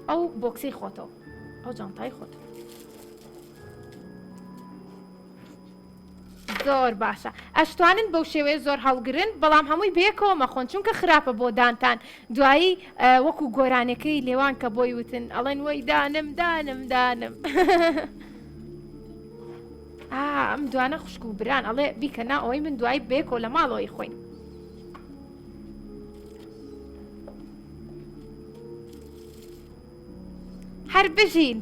Speaker 1: ئەو بۆکسەی خۆتەوە ئەو جانتای خۆتەوە. زۆر باشە ئەشتوانن بەو شێوەیە زۆر هەڵگرن بەڵام هەمووی بەیەکەوە مەخۆن چونکە خراپە بۆ دانتان دوایی وەکو گۆرانەکەی لێوان کە بۆی وتن ئەڵێن وەی دانم دانم دانم ئەم دوانە خوشک و بران ئەڵێ بیکە نا ئەوەی من دوایی بێکۆ لە ماڵەوەی خۆین. هەر بژین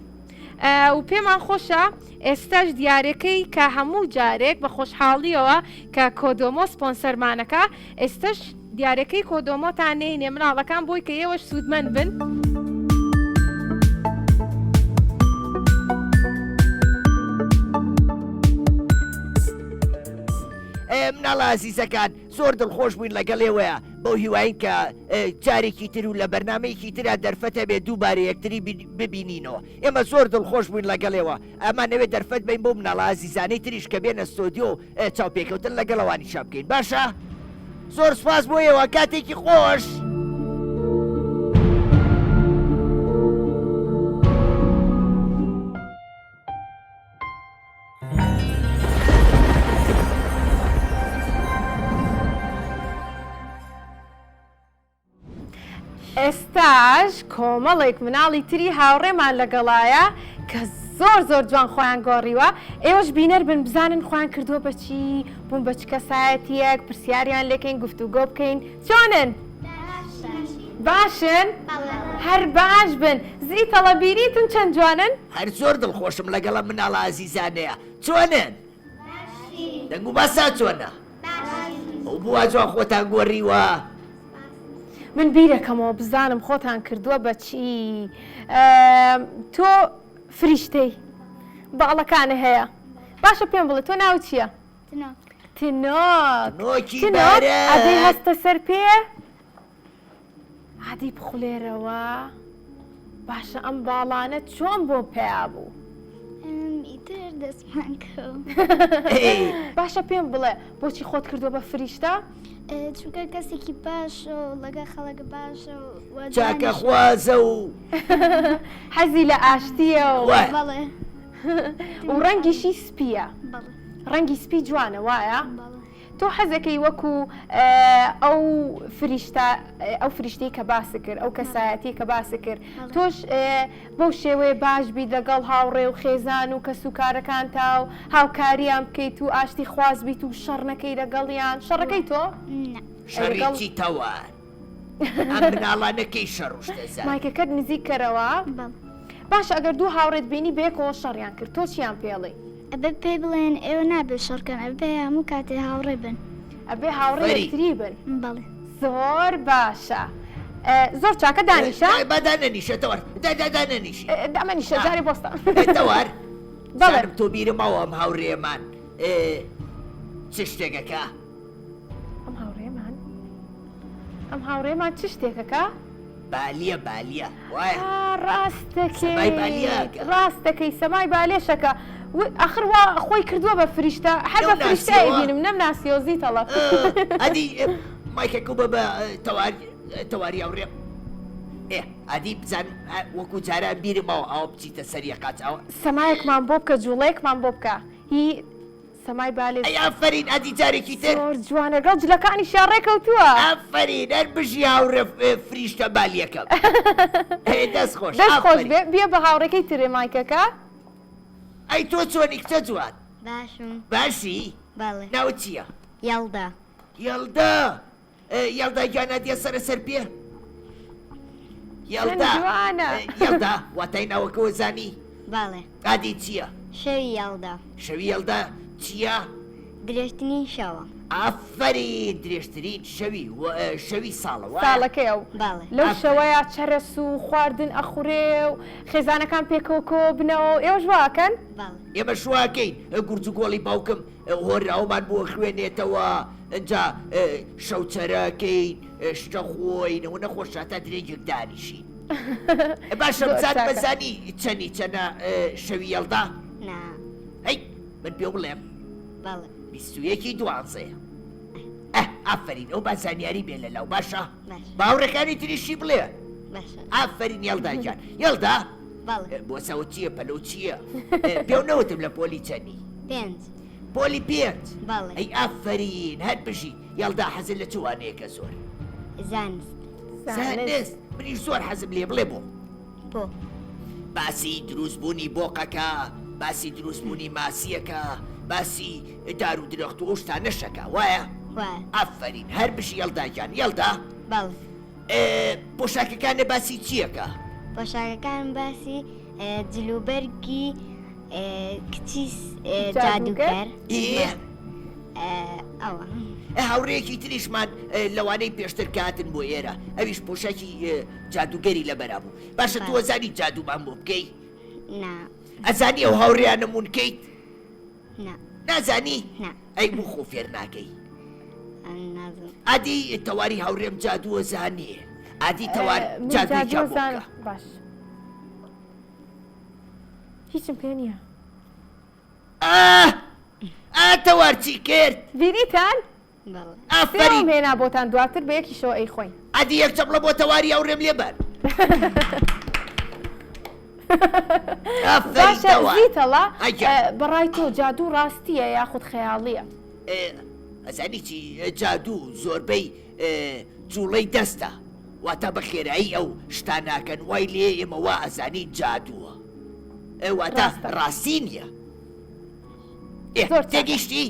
Speaker 1: و پێمان خۆشە ئێستاش دیارەکەی کە هەموو جارێک بە خۆشحاڵیەوە کە کۆدۆمۆ سپۆنسەرمانەکە ئێستش دیارەکەی کۆدۆمۆتان نێینێ مناڵەکان بۆی کە ئێوەش سوودمەند بن.
Speaker 2: مناڵە ئازیزەکان زۆر دڵخۆش بووین لەگەڵ ئێوەیە بەو هیواین کە جارێکی تر و لە بەرنامەیەکی ترا دەرفەت هەبێت دووبارە یەکتری ببینینەوە ئێمە زۆر دڵخۆش بووین لەگەڵ ئێوە ئەمانەوێت دەرفەت بەین بۆ مناڵە ئازیزانەی تریش کە بێنە ستۆدیۆ و چاوپێکەوتن لەگەڵ ئەوانیشا بکەین باشە زۆر سوپاس بۆ ئێوە کاتێکی خۆش.
Speaker 1: ئێستاش کۆمەڵێک مناڵی تری هاوڕێمان لەگەڵایە کە زۆر زۆر جوان خۆیان گۆڕیوە ئێوەش بینەر بن بزانن خۆیان کردووە بەچی بوون بە چ کەسایەتیەک پرسیاریان لێکەین گفتوگۆ بکەین چۆنن؟ باشن؟ هەر باش بن زیتەڵە بینیتن چەند جوانن؟
Speaker 2: هەر زۆر دڵخۆشم لەگەڵ ئەم مناڵە ئازیزانەیە چۆنن؟ دەنگ و باسا چۆنە؟ ئەو بوا جوان خۆتان گۆڕیوە.
Speaker 1: من بیرەکەمەوە بزانم خۆتان کردووە بە چی تۆ فریشتەی باڵەکانە هەیە باشە پێم بڵێ تۆ ناو چییە؟ تنۆک
Speaker 2: تنۆکی
Speaker 1: تنۆک ئەبێ
Speaker 2: بەرە.
Speaker 1: هەستە سەر پێ ئادی بخولێرەوە باشە ئەم باڵانە چۆن بۆ پەیا بوو؟
Speaker 3: ئیتر دەستمان کەوت.
Speaker 1: باشە پێم بڵێ بۆچی خۆت کردووە بە فریشتە؟
Speaker 3: چونکە کەسێکی باشە و لەگەڵ خەڵک باشە و
Speaker 2: چاکە خوازە و
Speaker 1: حەزی لە ئاشتییە و
Speaker 3: بەڵێ
Speaker 1: و ڕەنگیشی سپییە.
Speaker 3: بەڵێ
Speaker 1: ڕەنگی سپی جوانە وایە؟
Speaker 3: بەڵێ.
Speaker 1: تۆ حەزەکەی وەکو ئەو فریشتە ئەو فریشتەی کە باست کرد ئەو کەسایەتی کە باست کرد تۆش بەو شێوەیە باش بیت لەگەڵ هاوڕێ و خێزان و کەس و کارەکانتا و هاوکاریان بکەیت و ئاشتی خواز بیت و شەڕ نەکەی لەگەڵیان شەڕەکەی تۆ؟
Speaker 3: نا.
Speaker 2: شەڕی چی تەوار؟ ئەم مناڵانە کەی شەڕ و شتە زانن؟
Speaker 1: مایکەکەت نزیک کەرەوە.
Speaker 3: بەڵێ.
Speaker 1: باشە ئەگەر دوو هاوڕێت بینی بەیەکەوە شەڕیان کرد تۆ چیان پێڵێی؟
Speaker 3: ئەبێ پێی بڵێن ئێوە نابێ شەڕ کەن ئەبێ هەموو کاتێ هاوڕێ بن.
Speaker 1: ئەبێ هاوڕێ یەکتری بن.
Speaker 3: بەڵێ.
Speaker 1: زۆر باشە زۆر چاکە دانیشە.
Speaker 2: با دانەنیشە تەوار دا دا دانەنیشی.
Speaker 1: دامەنیشە جارێ بۆستە.
Speaker 2: تەوار
Speaker 1: بەڵێ.
Speaker 2: زانم تۆ بیرم ماوە ئەم هاوڕێیەمان چ شتێکەکە؟
Speaker 1: ئەم هاوڕێمان ئەم هاوڕێمان چ شتێکەکە؟
Speaker 2: بالیە بالیە وایە
Speaker 1: ڕاستەکەی ڕاستەکەی سەمای بالێشەکە ئەخر وا خۆی کردووە بە فریشتە هەر بە فریشتە بینم نەم ناسیۆ زیتەڵە
Speaker 2: ئەدی. مایکەکە بە بە تەوار تەواری هاوڕێم. ئێ ئادی بزان وەکو جاران بیرم ماوە ئاوە بچیتە سەر یەقاچ ئاوە.
Speaker 1: سەمایەکمان بۆ بکە جوڵەیەکمان بۆ بکە هی سەمای بالێ.
Speaker 2: ئەی ئافەرین ئەدی جارێکی تر.
Speaker 1: زۆر جوانە گەڵ جلەکانیشیا ڕێکەوتووە.
Speaker 2: ئافەرین هەر بژی هاوڕێ فریشتە بالیەکەم. دەست خۆش.
Speaker 1: دەست خۆش بێ بیە بە هاوڕێکەی ترێ مایکەکە.
Speaker 2: ئەی تۆ چۆنی کچە جوان؟
Speaker 3: باشم.
Speaker 2: باشی؟
Speaker 3: بەڵێ.
Speaker 2: ناوت چییە؟
Speaker 3: یەڵدا.
Speaker 2: یەڵدا یەڵدا گیان ئەدیە سەرە سەر پێ یەڵدا
Speaker 1: جوانە.
Speaker 2: یەڵدا واتای ناوەکەوە زانی؟
Speaker 3: بەڵێ.
Speaker 2: ئادی چییە؟
Speaker 3: شەوی یەڵدا.
Speaker 2: شەوی یەڵدا چییە؟
Speaker 3: درێژترین شەوە.
Speaker 2: ئافەرین درێژترین شەوی شەوی ساڵە وایە؟
Speaker 1: ساڵەکەیە و
Speaker 3: بەڵێ.
Speaker 1: لەو
Speaker 2: ئافەرین.
Speaker 1: شەوەیا چەرەس و خواردن ئەخورێ و خێزانەکان پێکەوە کۆ بنەوە و ئێوەش وا ئەکەن؟
Speaker 3: بەڵێ.
Speaker 2: ئێمەش وا ئەکەین گورج و گۆڵی باوکم هۆنراوەمان بۆ خوێنێتەوە ئنجا شەوچەرە کەین شتە خۆین ئەوە نەخۆشە تا درێنگێک دانیشین باشە
Speaker 1: زۆر
Speaker 2: بزان
Speaker 1: چاکە.
Speaker 2: بەزانی چەنی چەنە شەوی یەڵدا
Speaker 3: نا.
Speaker 2: هەی من پێو بڵێم
Speaker 3: بەڵێ.
Speaker 2: 21 دوانزەیە ئە ئافەرین ئەو با زانیاری بێ لە لاو باشە
Speaker 3: باشە.
Speaker 2: بە هاوڕێکانی تریشی بڵێ
Speaker 3: باشە.
Speaker 2: ئافەرین یەڵدا گیان یەڵدا
Speaker 3: بەڵێ.
Speaker 2: بۆ سەوت چییە پەلۆ چییە پێو نەوتم لە پۆلی چەنی
Speaker 3: پێنج.
Speaker 2: پۆلی پێنج
Speaker 3: بەڵێ.
Speaker 2: ئەی ئافەرین هەر بژیت یەڵدا حەزت لە چ وانەیەکە زۆر؟
Speaker 3: زانست.
Speaker 2: زانست منیش زۆر حەزم لێ بڵێ بۆ؟
Speaker 3: بۆ.
Speaker 2: باسی دروست بوونی بۆقەکە باسی دروست بوونی ماسیەکە باسی دار و درەخت و ئەو شتانەشەکە وایە؟
Speaker 3: وایە.
Speaker 2: ئافەرین هەر بژی یەڵدا گیان یەڵدا
Speaker 3: بەڵێ.
Speaker 2: پۆشاکەکانت باسی چیەکە؟
Speaker 3: پۆشاکەکانم باسی جلوبەرگی کچی جادوگەر. ئەوە.
Speaker 2: هاوڕێیەکی تریشمان لەوانەی پێشتر کە هاتن بۆ ئێرە ئەویش پۆشاکی جادوگەری لەبەرا بوو. باشە تۆ ئەزانی جادوومان بۆ بکەی؟
Speaker 3: نا.
Speaker 2: ئەزانی ئەو هاوڕێیانە مون کەیت؟
Speaker 3: نا.
Speaker 2: نازانی؟
Speaker 3: نا.
Speaker 2: ئەی بۆ خۆ فێر ناکەی؟
Speaker 3: نازم.
Speaker 2: ئادی تەواری هاوڕێم جادووە زانێ. ئادی تەوار جادووی جا بۆ بکە.
Speaker 1: باش. هیچم پێ نییە.
Speaker 2: ئاه! ئا تەوار چی کرد؟
Speaker 1: بینیتان؟
Speaker 3: بەڵێ.
Speaker 2: ئافەرین.
Speaker 1: سێوم هێنا بۆتان دواتر بە یەکیشەوە ئەیخۆین.
Speaker 2: ئەدی یەک چەپڵە بۆ تەواری هاوڕێم لێ بەر. ئافەرین
Speaker 1: باشە
Speaker 2: تەوار.
Speaker 1: زیتەڵە
Speaker 2: ئای گیان.
Speaker 1: بەڕای تۆ جادوو ڕاستییە یاخود خەیاڵییە؟
Speaker 2: ئەزانی چی جادوو زۆربەی جوڵەی دەستە واتە بە خێرایی ئەو شتاناکەن وای لێ ئێمە وا ئەزانین جادووە واتە
Speaker 1: ڕاستە.
Speaker 2: ڕاستی نییە. ئێ
Speaker 1: زۆر چاکە.
Speaker 2: تێگەیشتی؟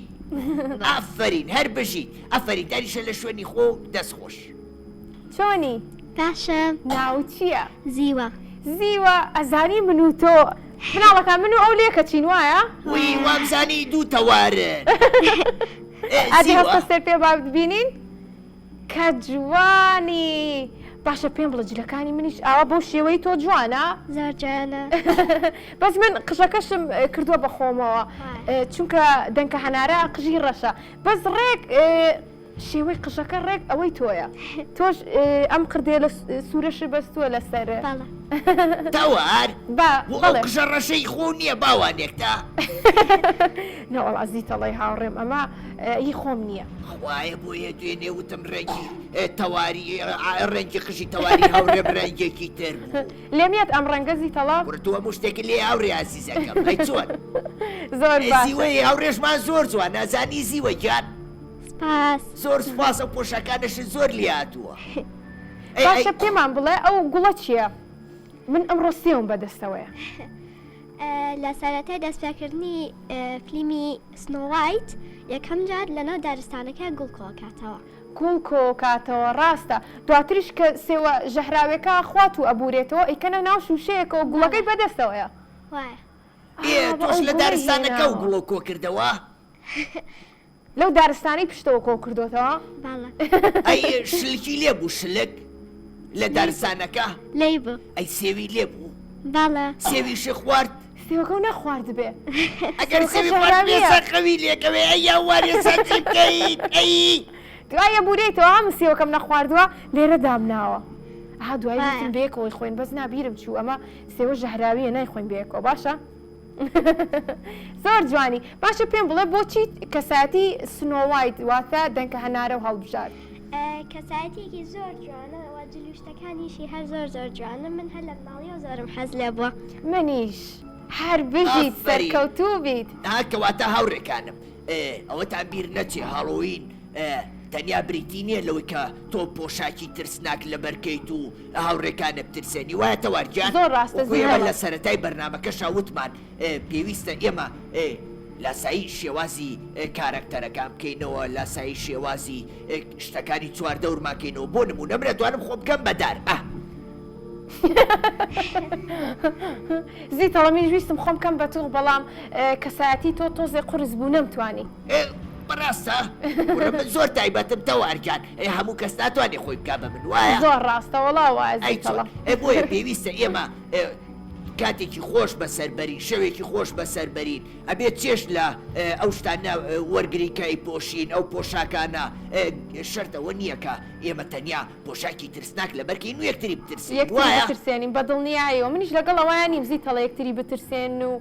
Speaker 2: ئافەرین هەر بژیت ئەفەرین دانیشە لە شوێنی خۆ و دەست خۆش.
Speaker 1: چۆنی؟
Speaker 3: باشم.
Speaker 1: ناوت چییە؟
Speaker 3: زیوە.
Speaker 1: زیوە ئەزانی من و تۆ مناڵەکان من و ئەو لێکەچین وایە؟
Speaker 2: وی وامزانی دوو تەوارن. ئێ
Speaker 1: ئەدی
Speaker 2: زیوە.
Speaker 1: هەستە سەر پێ با ببینین. کە جوانی باشە پێم بڵێ جلەکانی منیش ئاوا بەو شێوەی تۆ جوانە؟
Speaker 3: زۆر جوانە.
Speaker 1: بەس من قژەکەشم کردووە بە خۆمەوە چونکە دەنکە هەنارە قژی ڕەشە بەس ڕێک شێوەی قژەکە ڕێک ئەوەی تۆیە تۆش ئەم قردێ لە سوورەش بەستووە لەسەر
Speaker 2: تەوار
Speaker 1: با
Speaker 2: بۆ ئەو قژە ڕەشەی خۆ نییە باوانێکتا
Speaker 1: نەوەڵا زیتەڵی هاوڕێم ئەمە ئی خۆم نییە.
Speaker 2: خوایە بۆیە دوێنێ وتم ڕەنگی تەواری ڕەنگی قژی تەواری هاوڕێم ڕەنگێکی تر بوو.
Speaker 1: لێم یەت ئەم ڕەنگە زیتەڵە.
Speaker 2: کوڕە تۆ هەموو شتێکت لێ هاوڕێ ئازیزەکەم ئەی چۆن؟
Speaker 1: زۆر باشە.
Speaker 2: زیوەی هاوڕێشمان زۆر جوانە ئەزانی زیوە گیان؟
Speaker 3: سپاس.
Speaker 2: زۆر سپاس ئەو پۆشاکانەشت زۆر لێ هاتووە.
Speaker 1: باشە پێمان بڵێ ئەو گوڵە چییە؟ من ئەمڕۆ سێوم بەدەستەوەیە.
Speaker 3: لە سەرەتای دەستپێکردنی فلیمی سنۆ وایت یەکەم جار لەناو دارستانەکە گوڵ کۆکاتەوە.
Speaker 1: گوڵ کۆکاتەوە ڕاستە دواتریش کە سێوە ژەهراوێکە خوات و ئەبورێتەوە ئەیکەنە ناو شوشەیەکەوە گوڵەکەی بەدەستەوەیە.
Speaker 3: وایە.
Speaker 2: ئێ تۆش لە دارستانەکەو گوڵو کۆکردەوە؟
Speaker 1: لەو دارستانەی پشتەوە کۆ کردۆتەوە؟
Speaker 3: بەڵێ.
Speaker 2: ئەی شلکی لێ بوو شلک لە دارستانەکە؟
Speaker 3: لێی بوو.
Speaker 2: ئەی سێوی لێ بوو؟
Speaker 3: بەڵێ.
Speaker 2: سێویشی خوارد؟
Speaker 1: سێوەکەو نەخواردبێ.
Speaker 2: ئەگەر سێوی خوارد بێ سەر خەوی لێکەوێ ئەی یاوارێ سەر چی بکەیت ئەی.
Speaker 1: دوای ئەبورێیتەوە ها من سێوەکەم نەخواردووە لێرە دامناوە. ئەها دوای وتم بەیەکەوەی خۆین بەس نا بیرم چوو ئەمە سێوە ژەهراویە نایخۆین بەیەکەوە باشە؟ زۆر جوانی باشە پێم بڵێ بۆچی کەسایەتی سنۆ وایت واتە دەنکە هەنارە و هەڵبژارد؟
Speaker 3: کەسایەتیەکی زۆر جوانە و جل و شتەکانیشی هەر زۆر زۆر جوانە من هەر لە مناڵیەوە زۆرم حەز لێ بووە.
Speaker 1: منیش هەر بژیت
Speaker 2: ئافەرین.
Speaker 1: سەرکەوتوو بیت.
Speaker 2: ها کەواتە هاوڕێکانم ئەوەتان بیر نەچێ هاڵۆوین تەنیا بریتی نییە لەوەی کە تۆ پۆشاکی ترسناک لەبەر کەیت و هاوڕێکانت بترسێنی وایە تەوار گیان؟
Speaker 1: زۆر ڕاستە
Speaker 2: وەکو ئێمە
Speaker 1: زیهەڵە.
Speaker 2: لە سەرەتای بەرنامەکەشا وتمان پێویستە ئێمە لاسایی شێوازی کارەکتەرەکان بکەینەوە، لاسایی شێوازی شتەکانی چواردەورمان کەینەوە، بۆ نموونە من ئەتوانم خۆم بکەم بە دار ئاه.
Speaker 1: زیتەڵە منیش ویستم خۆم بکەم بە توخ بەڵام کەسایەتی تۆ تۆزێ قورس بوو نەمتوانی.
Speaker 2: ئێ بەڕاستە؟ کوڕە من زۆر تایبەتم تەوار گیان ئێ هەموو کەس ناتوانێ خۆی بکا بە من وایە؟
Speaker 1: زۆر ڕاستە وەڵا وایە
Speaker 2: ئەی چۆن؟
Speaker 1: زیتەڵە.
Speaker 2: ئێ بۆیە پێویستە ئێمە کاتێکی خۆش بەسەر بەرین، شەوێکی خۆش بەسەر بەرین، ئەبێت چێژ لە ئەو شتانە وەرگرین کە ئەیپۆشین، ئەو پۆشاکانە، شەرت ئەوە نییە کە ئێمە تەنیا پۆشاکی ترسناک لەبەر کەین و یەکتری بترسێنین،
Speaker 1: یەکتری
Speaker 2: وایە؟
Speaker 1: بترسێنین، بە دڵنیایەوە، منیش لەگەڵ ئەوەیا نیم زیتەڵە یەکتری بترسێنن و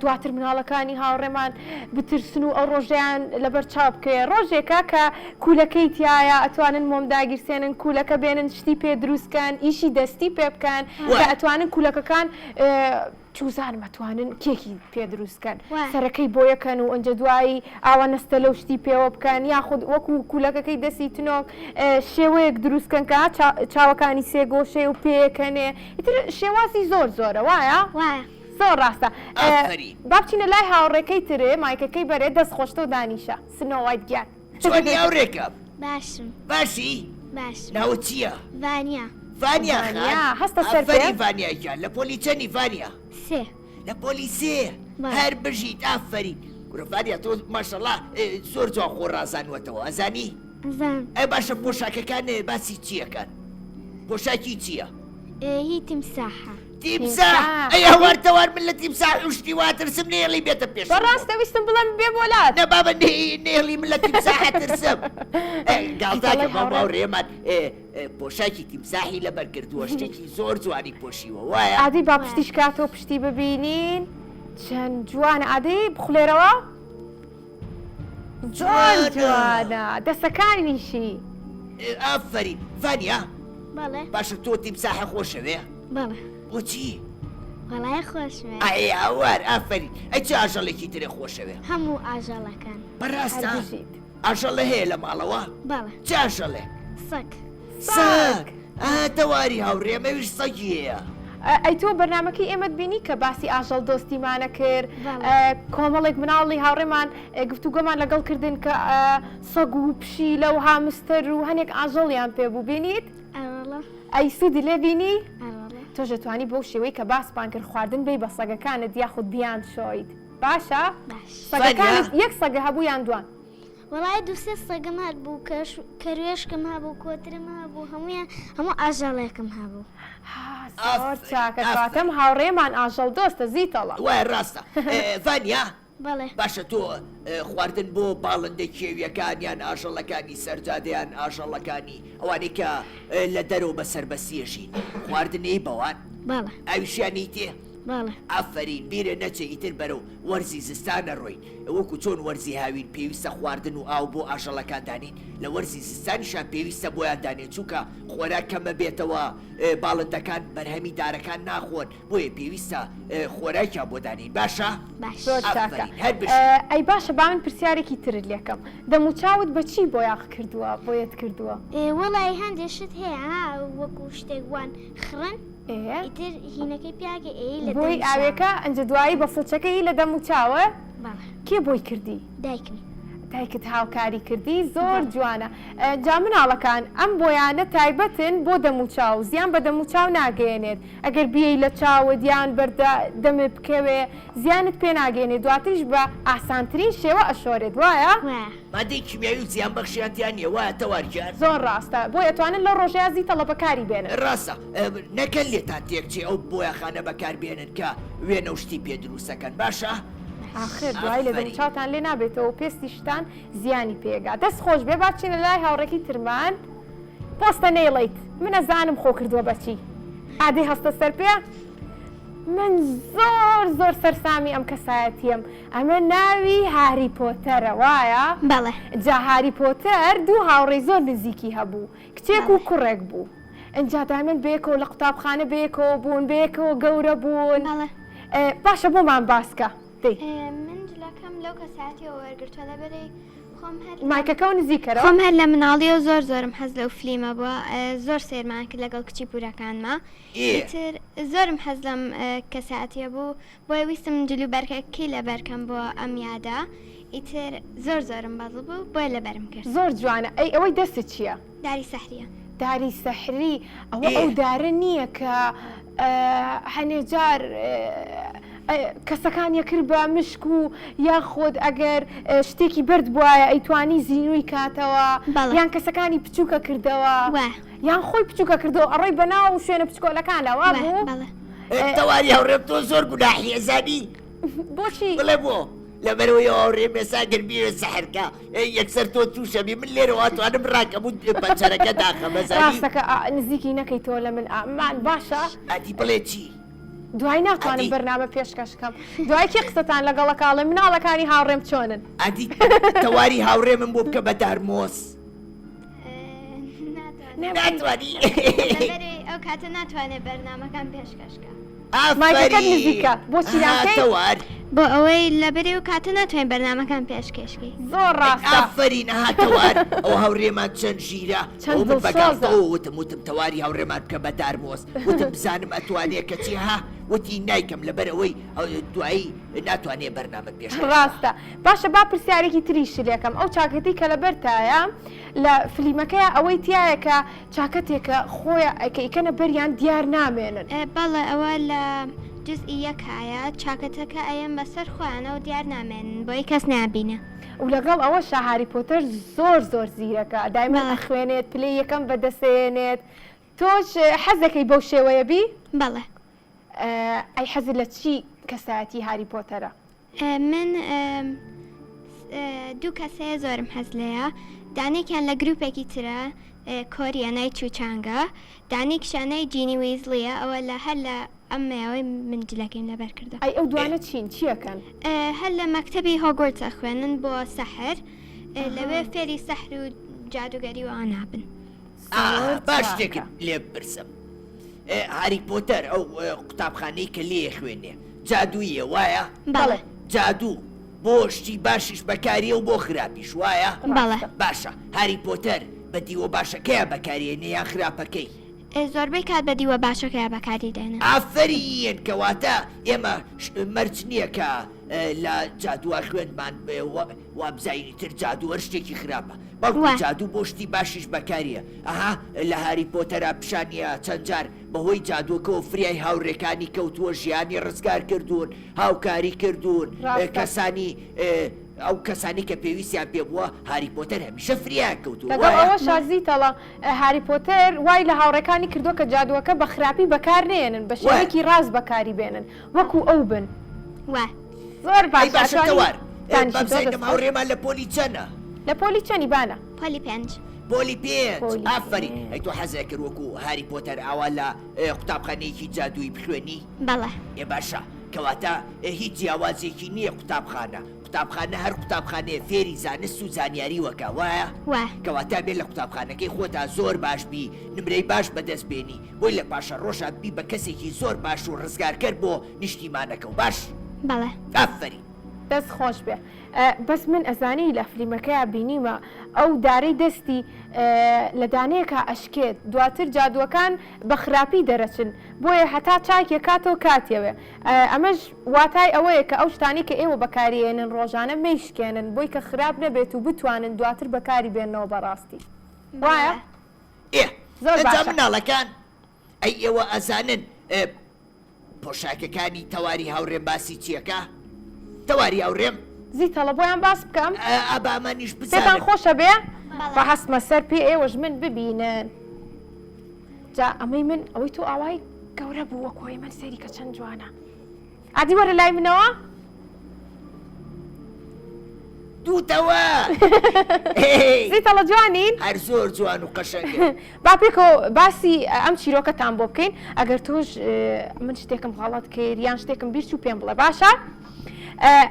Speaker 1: دواتر مناڵەکانی هاوڕێمان بترسن و ئەو ڕۆژەیان لەبەر چاو بکەوێ، ڕۆژێکە کە کولەکەی تیایە ئەتوانن مۆم داگیرسێنن کولەکە بێنن شتی پێ دروست کەن ئیشی دەستی پێ بکەن کە ئەتوانن کولەکەکان چوزانم ئەتوانن کێکی پێ دروست کەن سەرەکەی بۆیە کەن و ئەنجە دوایی ئاوا نەستەلە و شتی پێوە بکەن یاخود وەکو کولەکەکەی دەستی تنۆک شێوەیەک دروست کەن کە چاوەکانی سێگۆشەیە و پێکەنێ ئیتر شێوازی زۆر زۆرە وایە؟
Speaker 3: وایە.
Speaker 1: زۆر ڕاستە
Speaker 2: ئافەرین.
Speaker 1: با بچینە لای هاوڕێکەی ترێ مایکەکەی بەرێ دەست خۆش تۆ دانیشە سنۆ وایت گیان.
Speaker 2: چۆنی هاوڕێکەم؟
Speaker 3: باشم.
Speaker 2: باشی؟
Speaker 3: باشم.
Speaker 2: ناوت چییە؟
Speaker 3: ڤانیا.
Speaker 2: ڤانیا خان؟
Speaker 1: ڤانیا هەستە سەر پێ.
Speaker 2: ئافەرین ڤانیا گیان لە پۆلی چەنی ڤانیا؟
Speaker 3: سێ.
Speaker 2: لە پۆلی سێ؟
Speaker 3: بەڵێ.
Speaker 2: هەر بژیت ئافەرین. کورە ڤانیا تۆ ماشەڵا زۆر جوان خۆ ڕازانوەتەوە ئەزانی؟
Speaker 3: ئەزانم.
Speaker 2: ئەی باشە پۆشاکەکان باسی چییەکەن؟ پۆشاکی چییە؟
Speaker 3: هی تیمساحە.
Speaker 2: تیمساح ئەی هەوار تەوار من لە تیمساح و شتی وا ترسم نەیەڵی بێتە پێش
Speaker 1: بەڕاستە ویستم بڵێم بێ بۆ لات
Speaker 2: نە بابە نەیەڵی من لە تیمساح ترسم گاڵتاکە بەم هاوڕێمان پۆشاکی تیمساحی لەبەر کردووە شتێکی زۆر جوانی پۆشیوە وایە
Speaker 1: ئادی با پشتیش کاتەوە پشتی ببینین چەند جوانە ئادی بخولێرەوە زۆر جوانە دەسەکانیشی.
Speaker 2: ئافەرین ڤانیا.
Speaker 3: بەڵێ.
Speaker 2: باشە تۆ تیمساحە خۆشەوێ؟
Speaker 3: بەڵێ.
Speaker 2: بۆچی؟
Speaker 3: وەڵای خۆشمێ.
Speaker 2: ئەی هاوار ئافەرین ئەی چ ئاژەڵێکی ترێ خۆشەوێ؟
Speaker 3: هەموو ئاژەڵەکان.
Speaker 2: بەڕاستە؟ ئاژەڵە هەیە لە ماڵەوە؟
Speaker 3: بەڵێ.
Speaker 2: چ ئاژەڵێک؟
Speaker 3: سەگ.
Speaker 2: سەگ! ئا تەواری هاوڕێم ئەویش سەگی هەیە.
Speaker 1: ئەی تۆ بەرنامەکەی ئێمەت بینی کە باسی ئاژەڵ دۆستیمانە کرد کۆمەڵێک مناڵی هاوڕێمان گفتوگۆمان لەگەڵ کردن کە سەگ و پشیلە و هامستەر و هەنێک ئاژەڵیان پێ بوو بینیت؟ ئەی سوودی لێ بینی؟ تۆش دەتوانی بەو شێوەی کە باسمان کرد خواردن بەی بە سەگەکانت یاخود بیان شۆیت باشە؟ سەگەکانت یەک سەگە هەبوو یان دوان؟
Speaker 3: وەڵای دوو سێ سەگم هەبوو کەش کەروێشکم هەبوو کۆترم هەبوو هەموویان هەموو ئاژەڵێکم هەبوو.
Speaker 1: ها زۆر چاکە کەواتە ئەم هاوڕێیەمان ئاژەڵ دۆستە زیتەڵە.
Speaker 2: وایە ڕاستە ڤانیا
Speaker 3: بەڵێ.
Speaker 2: باشە تۆ خواردن بۆ باڵندە کێویەکان یان ئاژەڵەکانی سەرجادە یان ئاژەڵەکانی ئەوانەی کە لە دەرەوە بە سەربەستی ئەژین خواردن ئەی بەوان؟
Speaker 3: بەڵێ.
Speaker 2: ئاویشیان ئەیتێ؟
Speaker 3: بەڵێ.
Speaker 2: ئافەرین بیرت نەچێ ئیتر بەرەو وەرزی زستان ئەڕۆین وەکو چۆن وەرزی هاوین پێویستە خواردن و ئاو بۆ ئاژەڵەکان دانێین، لە وەرزی زستانیشا پێویستە بۆیان دانێین، چونکە خۆراک کەمەبێتەوە باڵندەکان بەرهەمی دارەکان ناخۆن، بۆیە پێویستە خۆراکیان بۆ دانێین، باشە؟
Speaker 3: باش.
Speaker 1: زۆر چاکە.
Speaker 2: ئافەرین، هەر بژی.
Speaker 1: ئەی باشە با من پرسیارێکی ترت لێکەم، دەموچاوت بە چی بۆیاخ کردووە، بۆیەت کردووە؟
Speaker 3: وەڵایی هەندێ شت هەیە ها وەکو شتێک وان خڕن. ئیتر هینەکەی پیاکە ئێی لە
Speaker 1: بۆی ئاوێکە ئەنجە دوایی بە فڵچەکە ی لە دەم و چاوە کێ بۆی کردی؟
Speaker 3: دایکم.
Speaker 1: دایکت هاوکاری کردی زۆر جوانە جا مناڵەکان ئەم بۆیانە تایبەتن بۆ دەم و چاو زیان بە دەم و چاو ناگەیەنێت ئەگەر بیەی لە چاوت یان بەر دەمت بکەوێ زیانت پێ ناگەیەنێت دواتریش بە ئاسانترین شێوە ئەشۆرێت وایە؟
Speaker 3: وایە.
Speaker 2: مادەی کیمیاوی و زیان بەخشیان تیا نیە وایە تەوار گیان؟
Speaker 1: زۆر ڕاستە بۆیە ئەتوانن لەو ڕۆژەیا زیتەڵە بەکاری بێنن.
Speaker 2: ڕاستە نەکەن لێتان تێک چێ ئەو بۆیاخانە بەکار بێنن کە وێنە و شتی پێ دروست ئەکەن باشە؟
Speaker 1: ئاخر دوایی لە
Speaker 2: ئافەرین.
Speaker 1: دەموچاوتان لێ نابێتەوە و پێستیشتان زیانی پێگا دەست خۆش بێ با بچینە لای هاوڕێکی ترمان پۆستە نەیڵێیت من ئەزانم خۆ کردووە بەچی ئادەی هەستە سەر پێ. من زۆر زۆر سەرسامی ئەم کەسایەتیەم ئەمە ناوی هاری پۆتەرە وایە؟
Speaker 3: بەڵێ.
Speaker 1: جا هاری پۆتەر دوو هاوڕێی زۆر نزیکی هەبوو کچێک و کوڕێک بوو ئینجا دایمەن بەیەکەوە لە قوتابخانە بەیەکەوە بوون بەیەکەوە گەورە بوون.
Speaker 3: بەڵێ.
Speaker 1: باشە بۆمان باسکە دەی.
Speaker 3: من جلەکەم لەو کەسایەتیەوە وەرگرتووە لەبەرەی خۆم هەر
Speaker 1: مایکەکەو نزیک کەرەوە.
Speaker 3: خۆم هەر لە مناڵیەوە زۆر زۆرم حەز لەو فلیمە بووە زۆر سەیرمان کرد لەگەڵ کچی پورەکانما ئیتر زۆرم حەز لەم کەسایەتیە بوو بۆیە ویستم جل و بەرگەکەی لەبەرکەم بۆ ئەم یادە ئیتر زۆر زۆرم بەدڵ بوو بۆیە لەبەرم کرد.
Speaker 1: زۆر جوانە ئەی ئەوەی دەستت چیە؟
Speaker 3: داری سەحریە.
Speaker 1: داری سەحری ئەوە ئەو دارە نییە کە هەنێ جار کەسەکان یەکرد بە مشک و یاخود ئەگەر شتێکی بەرد بواە ئەیتوانی زینووی کاتەوە یان کەسەکانی بچووکە کردەوە یان خۆی بچووکە کردەوە ئەڕۆی بەناو شوێنە بچکۆلەکانە وابوو
Speaker 2: تەواری هاوڕێم تۆ زۆر گوناحی ئەزانی
Speaker 1: بۆچی
Speaker 2: بڵێ بۆ لەبەرەوەی هاوڕێم ئێستا گەر بیەوێت سەحرکە یەکسەر تۆ تووشەبی من لێرەوە ئەتوانم ڕاکەم و پەنجەرەکە داخەم ئەزانی
Speaker 1: ڕاستەکە نزیکی نەکەی تۆ لە من ئامان باشە
Speaker 2: ئەدی بڵێ چی
Speaker 1: دوای ناتوانم بەرنامە پێشکەش کەم دوای کێ قسەتان لەگەڵەکە ئەڵێ مناڵەکانی هاوڕێم چۆنن
Speaker 2: ئەدی تەواری هاوڕێمم بۆ بکە بە دارمۆز ناتوانی
Speaker 3: ئەو کاتە ناتوانێت بەرنامەکان پێشکەش کە.
Speaker 1: مایکەکەت نزیکە بۆچی ناکەی؟
Speaker 2: تەوار.
Speaker 3: بۆ ئەوەی لەبەری ئەو کاتە ناتوانین بەرنامەکان پێشکێش کەین.
Speaker 1: زۆر ڕاستە.
Speaker 2: ئافەرین ئەها تەوار ئەو هاوڕێمان چەند ژیرە
Speaker 1: چەند
Speaker 2: ئەو من بە
Speaker 1: دڵسۆزە.
Speaker 2: گاڵتەوە وتم وتم تەواری هاوڕێمان بکە بە دارمۆز وتم بزانم ئەتوانێ کەچی ها وتی نایکەم لەبەر ئەوەی دوایی ناتوانێ بەرنامە پێشکەش کا.
Speaker 1: ڕاستە باشە با پرسیارێکی تریشت لێکەم ئەو چاکەتەی کە لەبەرتایە لە فلیمەکەیا ئەوەی تیایە کە چاکەتێکە خۆیا کە ئیکەنە بەریان دیار نامێنن.
Speaker 3: بەڵێ ئەوە لە جزئی یەکایە چاکەتەکە ئەیەن بەسەر خۆیانەوە دیار نامێنن بۆی کەس نابینێ.
Speaker 1: و لەگەڵ ئەوەشا هاری پۆتەر زۆر زۆر زیرەکە دایمەن ئەخوێنێت پلەی یەکەم بەدەسێنێت تۆش حەزەکەی بەو شێوەیە بی؟
Speaker 3: بەڵێ.
Speaker 1: ئەی حەزت لە چی کەسایەتی هاری پۆتەرە؟
Speaker 3: من دوو کەس هەیە زۆرم حەز لێیە دانێکیان لە گروپێکی ترە کۆریە نای چوچانگە دانێکیشیان نای جینی ویزڵیە ئەوە لە هەر لە ئەم مەیەوەی من جلەکەیم لەبەر کردوە.
Speaker 1: ئەی ئەو دوانە چین چیەکەن؟
Speaker 3: هەر لە مەکتەبی هۆگۆرتس ئەخوێنن بۆ سەحر لەوێ فێری سەحر و جادوگەری و ئەوانە بن.
Speaker 1: زۆر
Speaker 2: با
Speaker 1: چاکە.
Speaker 2: شتێکت لێ بپرسم هاری پۆتەر ئەو قوتابخانەی کە لێ خوێنێ جادوویە وایە؟
Speaker 3: بەڵێ.
Speaker 2: جادوو بۆ شتی باشیش بەکاریە و بۆ خراپیش وایە؟
Speaker 3: بەڵێ.
Speaker 2: باشە هاری پۆتەر بە دیوە باشەکەیا بەکاریێنێ یان خراپەکەی؟
Speaker 3: زۆربەی کات بە دیوە باشەکەیا بەکاری دێنێ.
Speaker 2: ئافەرین کەواتە ئێمە مەرج نییە کە لە جادووە خوێندمان وابزانین ئیتر جادوو هەر شتێکی خراپە بەڵکو جادوو بۆ شتی باشیش بەکاریە ئەها لە هاری پۆتەرا پیشانیە چەند جار بەهۆی جادووەکەوە فریای هاوڕێکانی کەوتووە، ژیانی ڕزگار کردوون، هاوکاری کردوون، کەسانی ئەو کەسانی کە پێویستیان پێ بووە، هاری پۆتەر هەمیشە فریایان کەوتووە،
Speaker 1: لەگەڵ ئەوەشا زیتەڵە هاری پۆتەر وای لە هاوڕێکانی کردووە کە جادووەکە بە خراپی بەکار نەیەنن، بە شێوەیەکی ڕاست بەکاری بێنن، وەکو ئەو بن.
Speaker 3: وایە.
Speaker 1: زۆر
Speaker 2: ئەی
Speaker 1: باشە
Speaker 2: باشە
Speaker 1: ئەتوانی
Speaker 2: تەوار،
Speaker 1: دانیشی
Speaker 2: با
Speaker 1: زۆر
Speaker 2: بزانینم
Speaker 1: دەست خۆش.
Speaker 2: هاوڕێمان لە پۆلی چەنە؟
Speaker 1: لە پۆلی چەنی بانە؟
Speaker 3: پۆلی پێنج.
Speaker 2: پۆلی پێنج
Speaker 1: پۆلی
Speaker 2: ئافەرین
Speaker 1: پێنج.
Speaker 2: ئەی تۆ حەزئەکرد وەکو هاری پۆتەر ئاوا لە قوتابخانەیەکی جادوویی بخوێنی؟
Speaker 3: بەڵێ.
Speaker 2: ئێ باشە کەواتە هیچ جیاوازیەکی نییە قوتابخانە قوتابخانە هەر قوتابخانەیە فێری زانست و زانیاری وەکە وایە؟
Speaker 3: وایە.
Speaker 2: کەواتە ئەبێ لە قوتابخانەکەی خۆتا زۆر باش بی نمرەی باش بەدەست بێنی بۆی لە پاشەڕۆژا ببی بە کەسێکی زۆر باش و ڕزگارکەر بۆ نیشتیمانەکەو باش؟
Speaker 3: بەڵێ.
Speaker 2: ئافەرین.
Speaker 1: دەست خۆش بێ بەس من ئەزانی لە فلیمەکەیا بینیمە ئەو دارەی دەستی لە دانەیەکا ئەشکێت دواتر جادووەکان بە خراپی دەرەچن بۆیە هەتا چاکیە کاتەوە کاتیەوێ ئەمەش واتای ئەوەیە کە ئەو شتانەی کە ئێوە بەکاری ئێنن ڕۆژانە مەیشکێنن بۆی کە خراپ نەبێت و بتوانن دواتر بەکاری بێننەوە بەڕاستی وایە؟
Speaker 2: ئێ
Speaker 1: زۆر
Speaker 2: ئەجا
Speaker 1: باشە.
Speaker 2: مناڵەکان ئەی ئێوە ئەزانن پۆشاکەکانی تەواری هاوڕێم باسی چیەکا؟ تەواری هاوڕێم؟
Speaker 1: زیتەڵە بۆیان باس بکەم؟
Speaker 2: ئا با منیش
Speaker 1: پێتان
Speaker 2: بزانم.
Speaker 1: خۆشە بێ؟
Speaker 3: بەڵێ.
Speaker 1: با هەستمە سەر پێ ئێوەش من ببینن. جا ئەمەی من ئەوەی تۆ ئاوای گەورە بوو وەکو ئەوەی من سەیری کە چەند جوانە. ئادی وەرە لای منەوە.
Speaker 2: دووتەوە.
Speaker 1: زیتەڵە جوانین؟
Speaker 2: هەر زۆر جوان و قەشەنگن.
Speaker 1: با پێکەوە باسی ئەم چیرۆکەتان بۆ بکەین ئەگەر تۆش من شتێکم غەڵەت کرد یان شتێکم بیر چوو پێم بڵێ باشە؟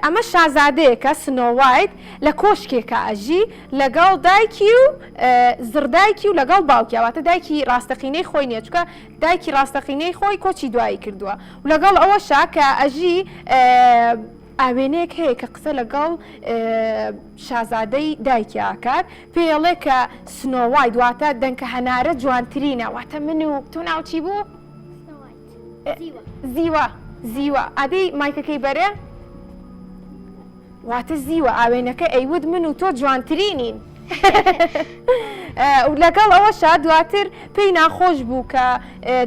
Speaker 1: ئەمە شازادەیەکە سنۆوایت لە کۆشکێکە ئەژی لەگەڵ دایکی و زڕدایکی و لەگەڵ باوکی واتە دایکی ڕاستەقینەی خۆی نییە چکە دایکی ڕاستەقینەی خۆی کۆچی دوایی کردووە و لەگەڵ ئەوەشا کە ئەژی ئاوێنەیەک هەیە کە قسە لەگەڵ شازادەی دایکی ئاکات پێی ئەڵێ کە سنۆ وایت واتە دەنکە هەنارە جوانترینە واتە من و تۆ ناو چی بوو؟ زیوە زیوە ئادەی مایکەکەی بەرێ واتە زیوە ئاوێنەکە ئەیوت من و تۆ جوانترینین لەگەڵ ئەوەشا دواتر پێی ناخۆش بوو کە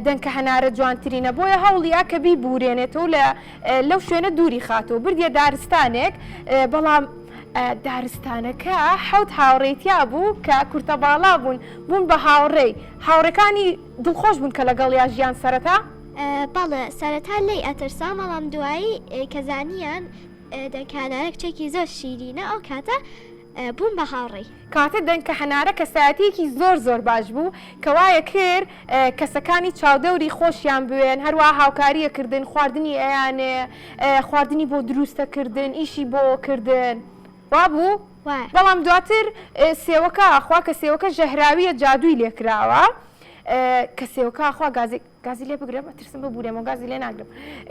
Speaker 1: دەنکە هەنارە جوانترینە بۆیە هەوڵیا کە بیبورێنێتەوە لە لەو شوێنە دووری خاتەوە بردیە دارستانێک بەڵام دارستانەکە حەوت هاوڕێی تیا بوو کە کورتە باڵا بوون بوون بە هاوڕێی هاوڕێکانی دڵخۆش بوون کە لەگەڵیا ژیان سەرەتا؟
Speaker 3: بەڵێ سەرەتا لێی ئەترسان بەڵام دوایی کە زانیان دەنکانارە کچێکی زۆر شیرینە ئەو کاتە بوون بە هاوڕێی.
Speaker 1: کەواتە دەنکە هەنارە کەسایەتیەکی زۆر زۆر باش بوو کە وایە کرد کەسەکانی چاودەوری خۆشیان بوێن هەروەها هاوکاریە کردن خواردنی ئەیانێ خواردنی بۆ دروستە کردن ئیشی بۆ کردن وابوو بەڵام دواتر سێوەکە ئەخوا کە سێوەکە ژەهراویە جادووی لێکراوە کە سێوەکە ئەخوا گازی گازی لێ بگرم ئەترسم ببورێمەوە گازی لێ ناگرم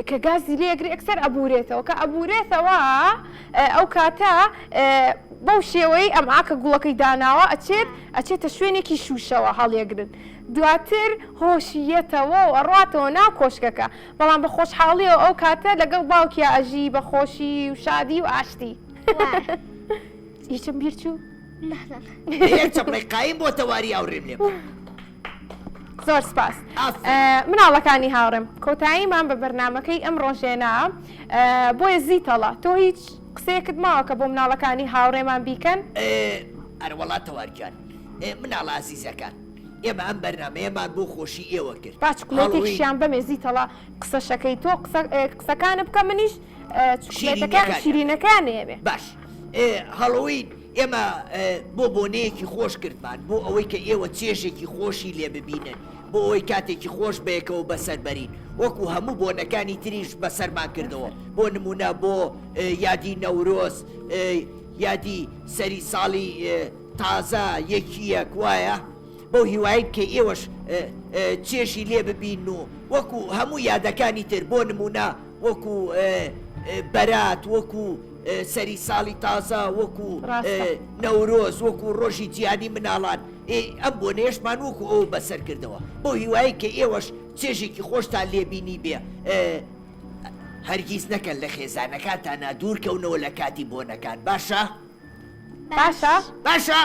Speaker 1: کە گازی لێ گری ئەکسەر ئەبورێتەوە کە ئەبورێتەوە ئەو کاتە بەو شێوەی ئەم ئاکە گوڵەکەی داناوە ئەچێت ئەچێتە شوێنێکی شوشەوە هەڵیەگرن دواتر هۆشیەتەوە و ئەڕاتەوە ناو کۆشکەکە بەڵام بە خۆشحاڵیەوە ئەو کاتە لەگەڵ باوکیا ئەژی بە خۆشی و شادی و ئاشتی هیچم بیر چوو
Speaker 2: یەک چەپڵەی قایم بۆ تەواری هاوڕێم لێ بکە.
Speaker 1: زۆر سپاس مناڵەکانی هاوڕێم کۆتاییمان بە بەرنمەکەی ئەم ڕۆژێنا بۆیە زیتەڵە تۆ هیچ قسەیەکت ماوە کە بۆ مناڵەکانی هاوڕێمان بیکەن
Speaker 2: ئەرەوەڵا تەوارگیان مناڵە ئازیزەکان ئێمە ئەم بەرنمەیەمان بۆ خۆشی ئێوە کرد
Speaker 1: با چکلێتێکیشیان بەمێ زیتەڵە قسەشەکەی تۆ قسەکانە بکە منیش چکلێتەکان شیرینەکان
Speaker 2: ئێمێ باش هەڵۆین ئێمە بۆ بۆنەیەکی خۆش کردمان، بۆ ئەوەی کە ئێوە چێژێکی خۆشی لێ ببینن، بۆ ئەوەی کاتێکی خۆش بەیەکەوە بەسەر بەرین، وەکو هەموو بۆنەکانی تریش بەسەرمان کردەوە، بۆ نموونە بۆ یادی نەورۆز، یادی سەری ساڵی تازە، یەکییەک وایە؟ بەو هیوایەین کە ئێوەش چێژی لێ ببین و وەکو هەموو یادەکانی تر، بۆ نموونە وەکو بەرات، وەکو سەری ساڵی تازە، وەکو نەورۆز، وەکو ڕۆژی جیهانی مناڵان، ئەم بۆنەیەشمان وەکو ئەوە بەسەر کردەوە. بەو هیوایەی کە ئێوەش چێژێکی خۆشتان لێ بینیبێ. هەرگیز نەکەن لە خێزانەکانتانا دوور کەونەوە لە کاتی بۆنەکان، باشە؟
Speaker 1: باشە.
Speaker 2: باشە؟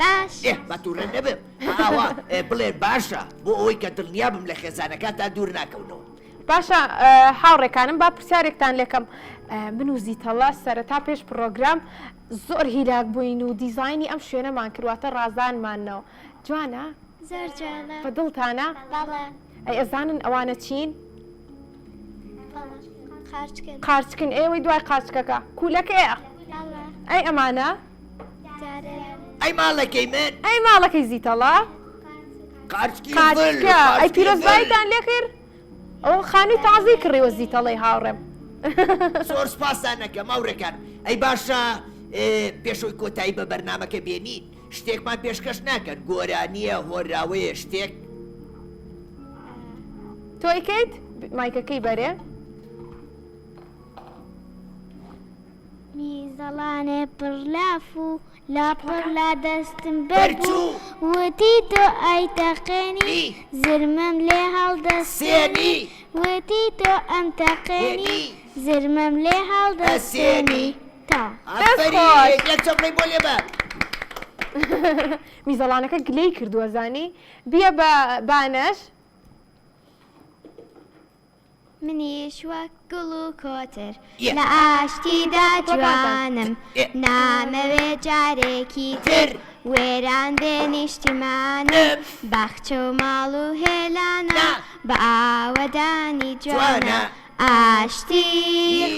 Speaker 3: باش.
Speaker 2: ئێ با توڕە نەبم. ئاوا بڵێن باشە، بۆ ئەوەی کە دڵنیا بم لە خێزانەکانتان دوور ناکەونەوە.
Speaker 1: باشە هاوڕێکانم با پرسیارێکتان لێکەم من و زیتەڵە سەرەتا پێش پڕۆگرام زۆر هیلاک بووین و دیزاینی ئەم شوێنەمان کرد واتە ڕازانمانەوە جوانە؟
Speaker 3: زۆر جوانە.
Speaker 1: بە دڵتانە؟
Speaker 3: بەڵێ.
Speaker 1: ئەی ئەزانن ئەوانە چین؟
Speaker 3: قارچکن.
Speaker 1: قارچکن ئێوەی دوای قارچکەکە کولەکەیە.
Speaker 3: بەڵێ.
Speaker 1: ئەی ئەمانە؟
Speaker 2: ئەی ماڵەکەی من؟
Speaker 1: ئەی ماڵەکەی زیتەڵە؟
Speaker 2: قارچکی
Speaker 1: قارچکە. ئەی پیرۆزباییتان لێکرد؟ ئەوە خانووی تازەی کڕیوە زیتەڵەی هاوڕێم.
Speaker 2: زۆر سوپاستان ئەکەم هاوڕێکانم. ئەی باشە پێشەوەی کۆتایی بە بەرنامەکە بێنین شتێکمان پێشکەش ناکەن گۆرانییە هۆنراوەیە شتێک؟
Speaker 1: تۆ ئەیکەیت؟ مایکەکەی بەرێ.
Speaker 3: میزەڵانێ پڕ لاف و لا پڕ لا دەستم بەرچوو وتی تۆ ئەی تەقێنی زرمم لێ هەڵدەستێنی وتی تۆ ئەم تەقێنی زرمم لێ هەڵدەستێنی تا.
Speaker 1: دەست خۆش.
Speaker 2: یەک چەپڵەی بۆ لێبە.
Speaker 1: میزەڵانەکە گلەی کردووە زانی بیە بە بانەش.
Speaker 3: منیش وەک گوڵ و کۆتر لە ئاشتیدا جوانم نامەوێ جارێکی تر وێران بێ نیشتیمانم باخچە و ماڵ و هێلانە بە ئاوەدانی جوانە ئاشتی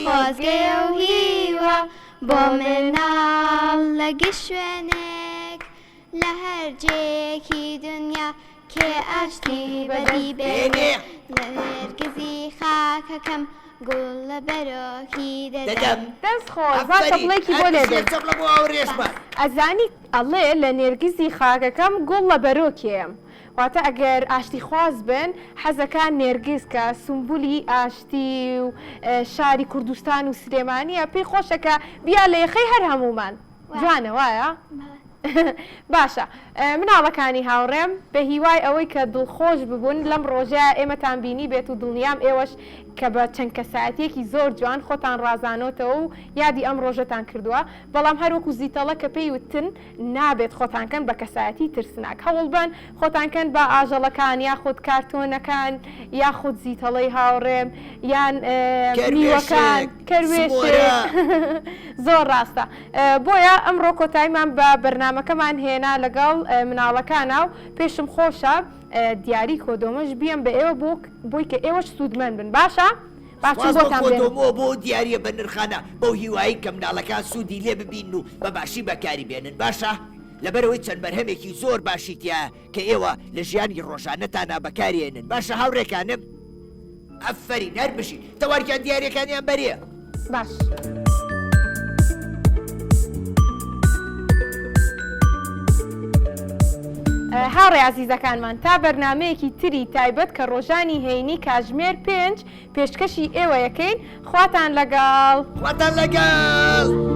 Speaker 3: خۆزگەیە و هیوا. بۆ مناڵ لە گشت شوێنێک لە هەر جێیەکی دنیا کێ ئاشتی بەدی بێنێ لە نێرگزی خاکەکەم گوڵ لە بەرۆکی دەدەم.
Speaker 1: دەست خۆش با چەپڵەیەکی بۆ لێ دەی. ئەزانی ئەڵێ لە نێرگزی خاکەکەم گوڵ لە بەرۆکێم واتە ئەگەر ئاشتیخواز بن حەزەکا نێرگز کە سومبولی ئاشتی و شاری کوردستان و سلێمانیە پێی خۆشە کە بیا لە یەخەی هەر هەموومان جوانە وایە؟ باشە مناڵەکانی هاوڕێم بە هیوای ئەوەی کە دڵخۆش ببوون لەم ڕۆژەیا ئێمەتان بینی بێت و دڵنیام ئێوەش کە بە چەند کەسایەتیەکی زۆر جوان خۆتان ڕازانۆتەوە و یادی ئەم ڕۆژەتان کردووە بەڵام هەر وەکو زیتەڵە کە پێی وتن نابێت خۆتان کەن بە کەسایەتی ترسناک هەوڵبەن خۆتان کەن بە ئاژەڵەکان یاخود کارتۆنەکان یاخود زیتەڵەی هاوڕێم یان میوەکان
Speaker 2: کەروێشک
Speaker 1: کەروێشک زۆر ڕاستە بۆیە ئەمڕۆ کۆتاییمان بە بەرنامەکەمان هێنا لەگەڵ مناڵەکانا و پێشم خۆشە دیاری کۆدۆمەش بیەم بە ئێوە بۆ بۆی کە ئێوەش سوودمەند بن باشە با چم
Speaker 2: سوپاس بۆ
Speaker 1: بۆتان بێنم.
Speaker 2: کۆدۆمۆ بۆ ئەو دیاریە بەنرخانە بەو هیوایەی کە مناڵەکان سوودی لێ ببینن و بە باشی بەکاری بێنن باشە لەبەرئەوەی چەند بەرهەمێکی زۆر باشی تیایە کە ئێوە لە ژیانی ڕۆژانەتانا بەکاری ئێنن باشە هاوڕێکانم ئەفەرین هەر بژین تەوارکیان دیاریەکانیان بەرێ.
Speaker 1: باش. هاوڕێ ئازیزەکانمان تا بەرنامەیەکی تری تایبەت کە ڕۆژانی هەینی کاژمێر پێنج پێشکەشی ئێوە یەکەین خواتان لەگەڵ.
Speaker 2: خواتان لەگەڵ.